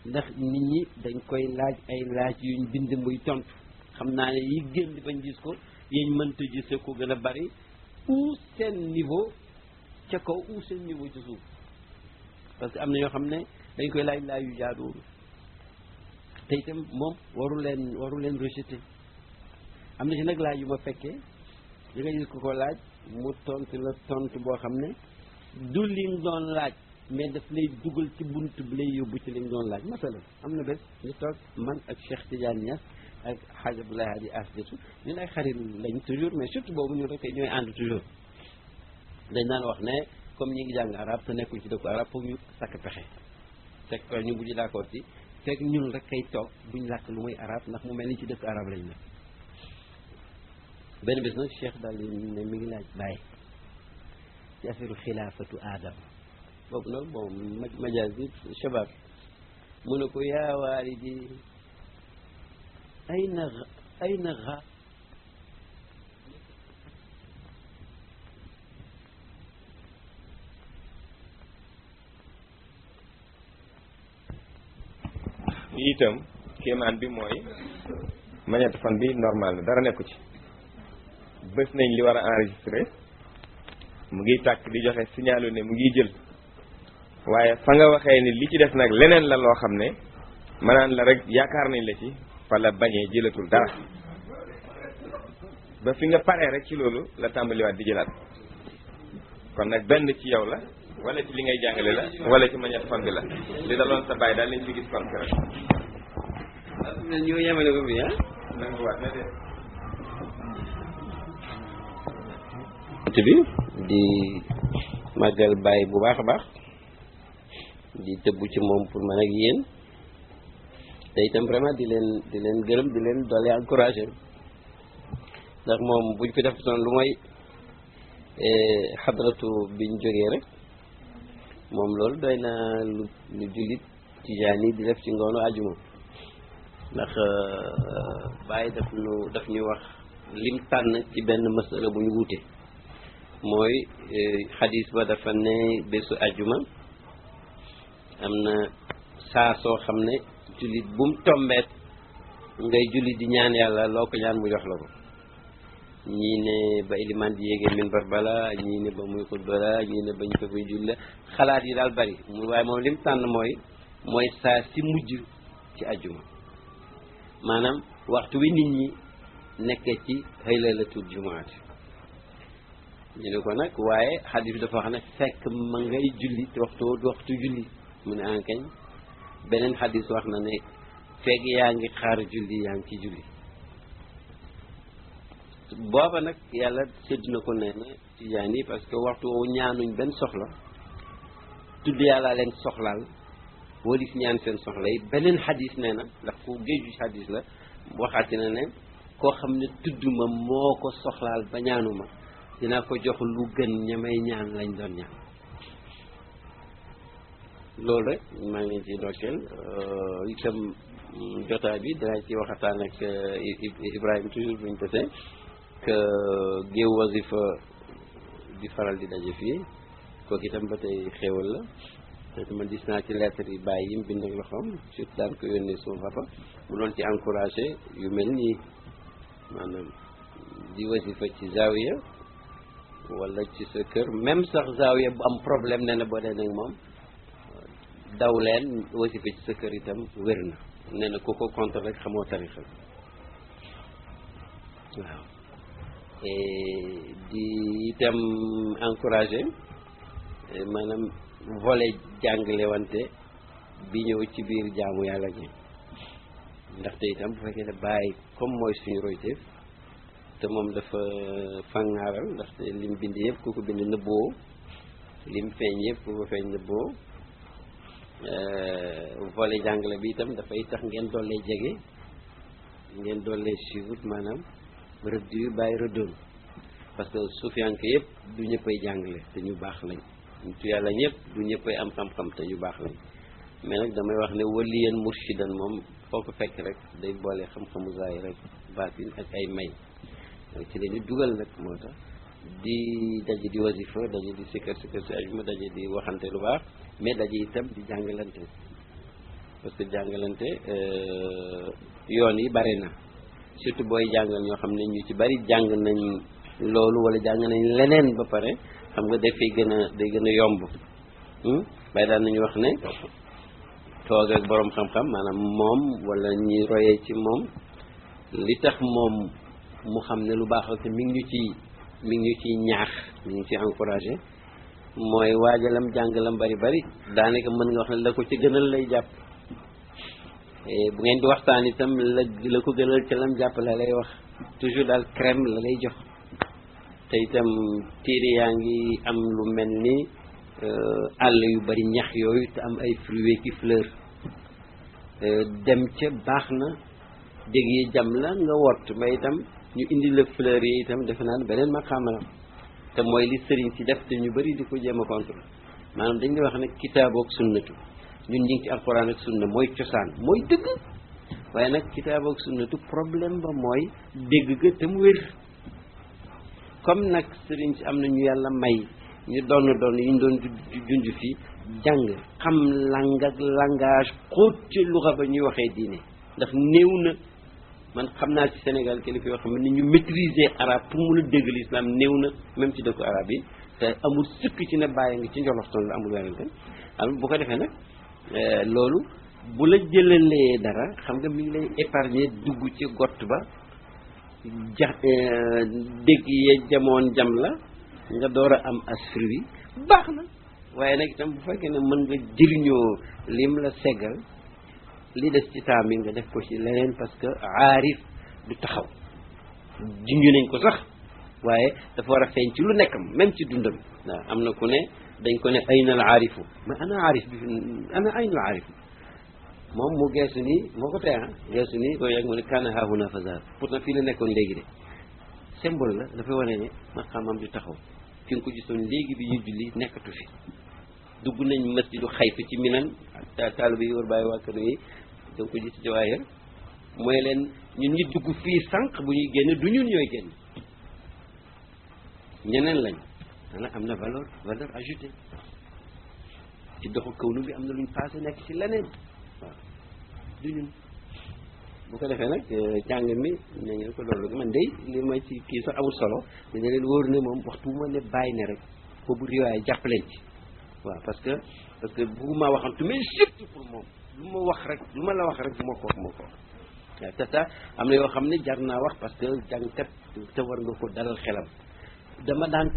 ndax nit ñi dañ koy laaj ay laaj yuñ bind muy tontu xam naa ne yi gën di bañ gis ko yiñ mënta gise ko gën a bari ou seen niveau ca kaw ou seen niveau ci suuf parce que am na ñoo xam ne dañ koy laaj laaj yu jaaduwul te itam moom waru leen rejeter am na ci nag laaj yu ma fekkee yi nga gis ko laaj mu tontu la tontu boo xam ne du lim doon laaj mais daf lay dugal ci bunt bi lay yóbbu ci lim doon laaj masalan am na bés ñu toog man ak Cheikh Tidiane Niass ak Hadj Abdoulaye Hadi Asdiatu ñun ay xarit lañ toujours mais surtout boobu ñun rek ñooy ànd toujours dañ daan wax ne comme ñi ngi jàng arab te nekkuñ ci dëkku arab foog ñu sakk pexe fekk ñu bu ñu d'accord ci fekk ñun rek kay toog buñ làkk lu muy arab ndax mu mel ni ci dëkk arab lañ ne benn bés nag Cheikh daal ne mi ngi laaj bàyyi ci affaire xilaafatu aadam boobu nag bon majaas bi shabab mu ne ko yaa waalidi ayna xa itam kéemaan bi mooy magnétophone bi normal na dara nekku ci bés nañ li war a enregistré mu ngi tàkk di joxe signalu ne mu ngi jël waaye fa nga waxee ni li ci def nag leneen la loo xam ne manaan la rek yaakaar nañ la ci fa la bañee jëlatul dara ba fi nga paree rek ci loolu la tàmbaliwaat di jëlaat kon nag benn ci yow la wala ci li ngay jàngale la wala ci magnétophone bi la li daloon sa bàyyi daal lañ fi gis kon rek ñoo yemale ko bi nangu waat na de bi di màggal bàyyi bu baax a baax di tëbbu ci moom pour man ak yéen te itam vraiment di leen gërëm di leen doole encouragé ndax moom buñ fi def toon lu mooy xadratu biñ jógee rek moom loolu doy na lu jullit tijaan yi di def ci ngoonu àjjuma ndax bàyyi daf ñu wax lim tànn ci benn masala bu ñu wuute mooy xadis ba dafa ne bésu àjjuma am na saa soo xam ne jullit bu mu tombeet ngay jullit di ñaan yàlla loo ko ñaan mu jox la ko ñii ne ba ilimaan di yéegee minbar bala ñii ne ba muy xutba la ñii ne bañ ko fay julle xalaat yi daal bari mu waaye moom lim tànn mooy saa si mujj ci àjjuma maanaam waxtu wi nit ñi nekkee ci haylatul jumaat ñu ne ko nag waaye xadis bi dafa wax ne fekk ma ngay julli te waxtu julli mu ne ankañ beneen xadis wax na ne fekk yaa ngi xaar julli yaa ngi ci julli booba nag yàlla sédd na ko nee na tijaan yi parce que waxtu woowu ñaanuñ benn soxla tudd yàlla leen soxlaal walis ñaan seen soxla yi beneen xadis nee na ndax fu géeju xadis la waxaati na ne koo xam ne tudd ma moo ko soxlaal ba ñaanuma dinaa ko jox lu gën ñamay ñaan lañ doon ñaan loolu rek maa ngi leen ciy ndokkeel itam jotaay bi dinaa ci waxataan ak Ibrahima toujours buñ tesee que géew wasifa di faral di daje fii kooku itam ba tey xéewal la te man gis naa ci lettre yi bàyyi yim bind ak loxoom surtout daan ko yónnee suma papa mu doon ci encouragé yu mel nii maanaam di wasifa ci zawiya wala ci sa kër même sax zawiya bu am problème nee na boo dee nag moom daw leen wasifa ci sa kër itam wér na nee na ku ko contre rek xamoo tarixa waaw di itam encouragé maanaam volet jàngale wante bi ñëw ci biir jaamu yàlla gi ndaxte itam bu fekkee ne bàyyi comme mooy suñu royteef te moom dafa fàngaaral ndaxte lim bind yëpp ku ko bind nëbboo lim feeñ yëpp ku ko feeñ nëbboo volet jàngale bi itam dafay tax ngeen dollee jege ngeen dollee suivre maanaam rëdd yu bàyyi rëddoon parce que suufiyanke yëpp du ñëppay jàngale te ñu baax lañ tu yàlla ñëpp du ñëppay am xam-xam te ñu baax lañ mais nag damay wax ne waliyan murshidan moom foo ko fekk rek day boole xam-xamu zaahir rek baatin ak ay may ci la ñu dugal nag moo tax di daje di wasifa daje di sikkar si ajuma daje di waxante lu baax mais daje itam di jàngalante parce que jàngalante yoon yi bari na surtout booy jàngal ñoo xam ne ñu ci bari jàng nañ loolu wala jàng nañ leneen ba pare xam nga day gën a yomb bay daan nañu wax ne toog ak boroom xam-xam maanaam moom wala ñi royee ci moom li tax moom mu xam ne lu baax la te mi ngi ñu ciy ñaax mi ngi ciy encouragé mooy waajalam jàngalam bari daanaka mën nga wax ne la ko ci gënal lay jàpp bu ngeen di waxtaan itam la ko gënal ci lam jàpp la lay wax toujours daal crème la lay jox te itam téere yaa ngi am lu mel ni àll yu bari ñax yooyu te am ay fruits ki fleur dem ca baax na dégg yi jam la nga wott mais itam ñu indi la fleur yi itam defe naa beneen maqaama la te mooy li sëriñ si def te ñu bari di ko jéem a contre maanaam dañ di wax ne kitaabu ak sunnatu ñun ñu ngi ci alquran ak sunna mooy cosaan mooy dëgg waaye nag kitaabu ak sunnatu problème ba mooy dégg ga te mu wér comme nag sëriñ si am na ñu yàlla may ñu doon yi ñu doon junj fii jàng xam lang ak langage xóot ci luxa ba ñuy waxee diine ndax néew na man xam naa ci Sénégal kilifa yoo xam ne ñu maîtriser arabe pour mun a dégg l'islam néew na même ci dëkku arabe yi te amul sëkk ci ne bàyyi nga ci njoloxtoon la amul werante am bu ko defee nag loolu bu la jëlalee dara xam nga mi ngi lay épargner dugg ci gott ba dégg ye jamoon jam la nga door a am asfri bi baax na waaye nag itam bu fekkee ne mën nga jëriñoo lim la seggal li des ci taam yi nga def ko ci leneen parce que aarif du taxaw junju nañ ko sax waaye dafa war a feeñ ci lu nekkam même ci dundam waaw am na ku ne dañ ko ne ayna al aarifu mais ana aarif bi ana ayna al aarif moom mu geesu nii moo ko tey geesu nii boo yàgg mu ne kaana haahuna fa zaar pourtant fii la nekkoon léegi de symbole la dafay wane ne ma xamam du taxaw fi nga ko gisoon léegi bi ñu julli nekkatu fi dugg nañ masjidu Xayf ci Minan taalibe yi war bàyyi waa kër yi da nga ko gis ci waaye mooy leen ñun ñi dugg fii sànq bu ñuy génn du ñun ñooy génn ñeneen lañ maanaam am na valeur ajoutée ci doxu kawnu bi am na luñ passé nekk ci leneen waaw du ñun bu ko defee nag jàng mi ne ngeen ko loolu man de li ma ci kii sax amul solo dina leen wóor ne moom waxtu bu ma ne bàyyi ne rek boobu riwaay jàpp leen ci waaw parce que bugguma waxantu mais surtout pour moom lu ma wax rek lu ma la wax rek moo ko wax waaw te ça am na yoo xam ne jar naa wax parce que jàngkat te war nga ko dalal xelam dama daan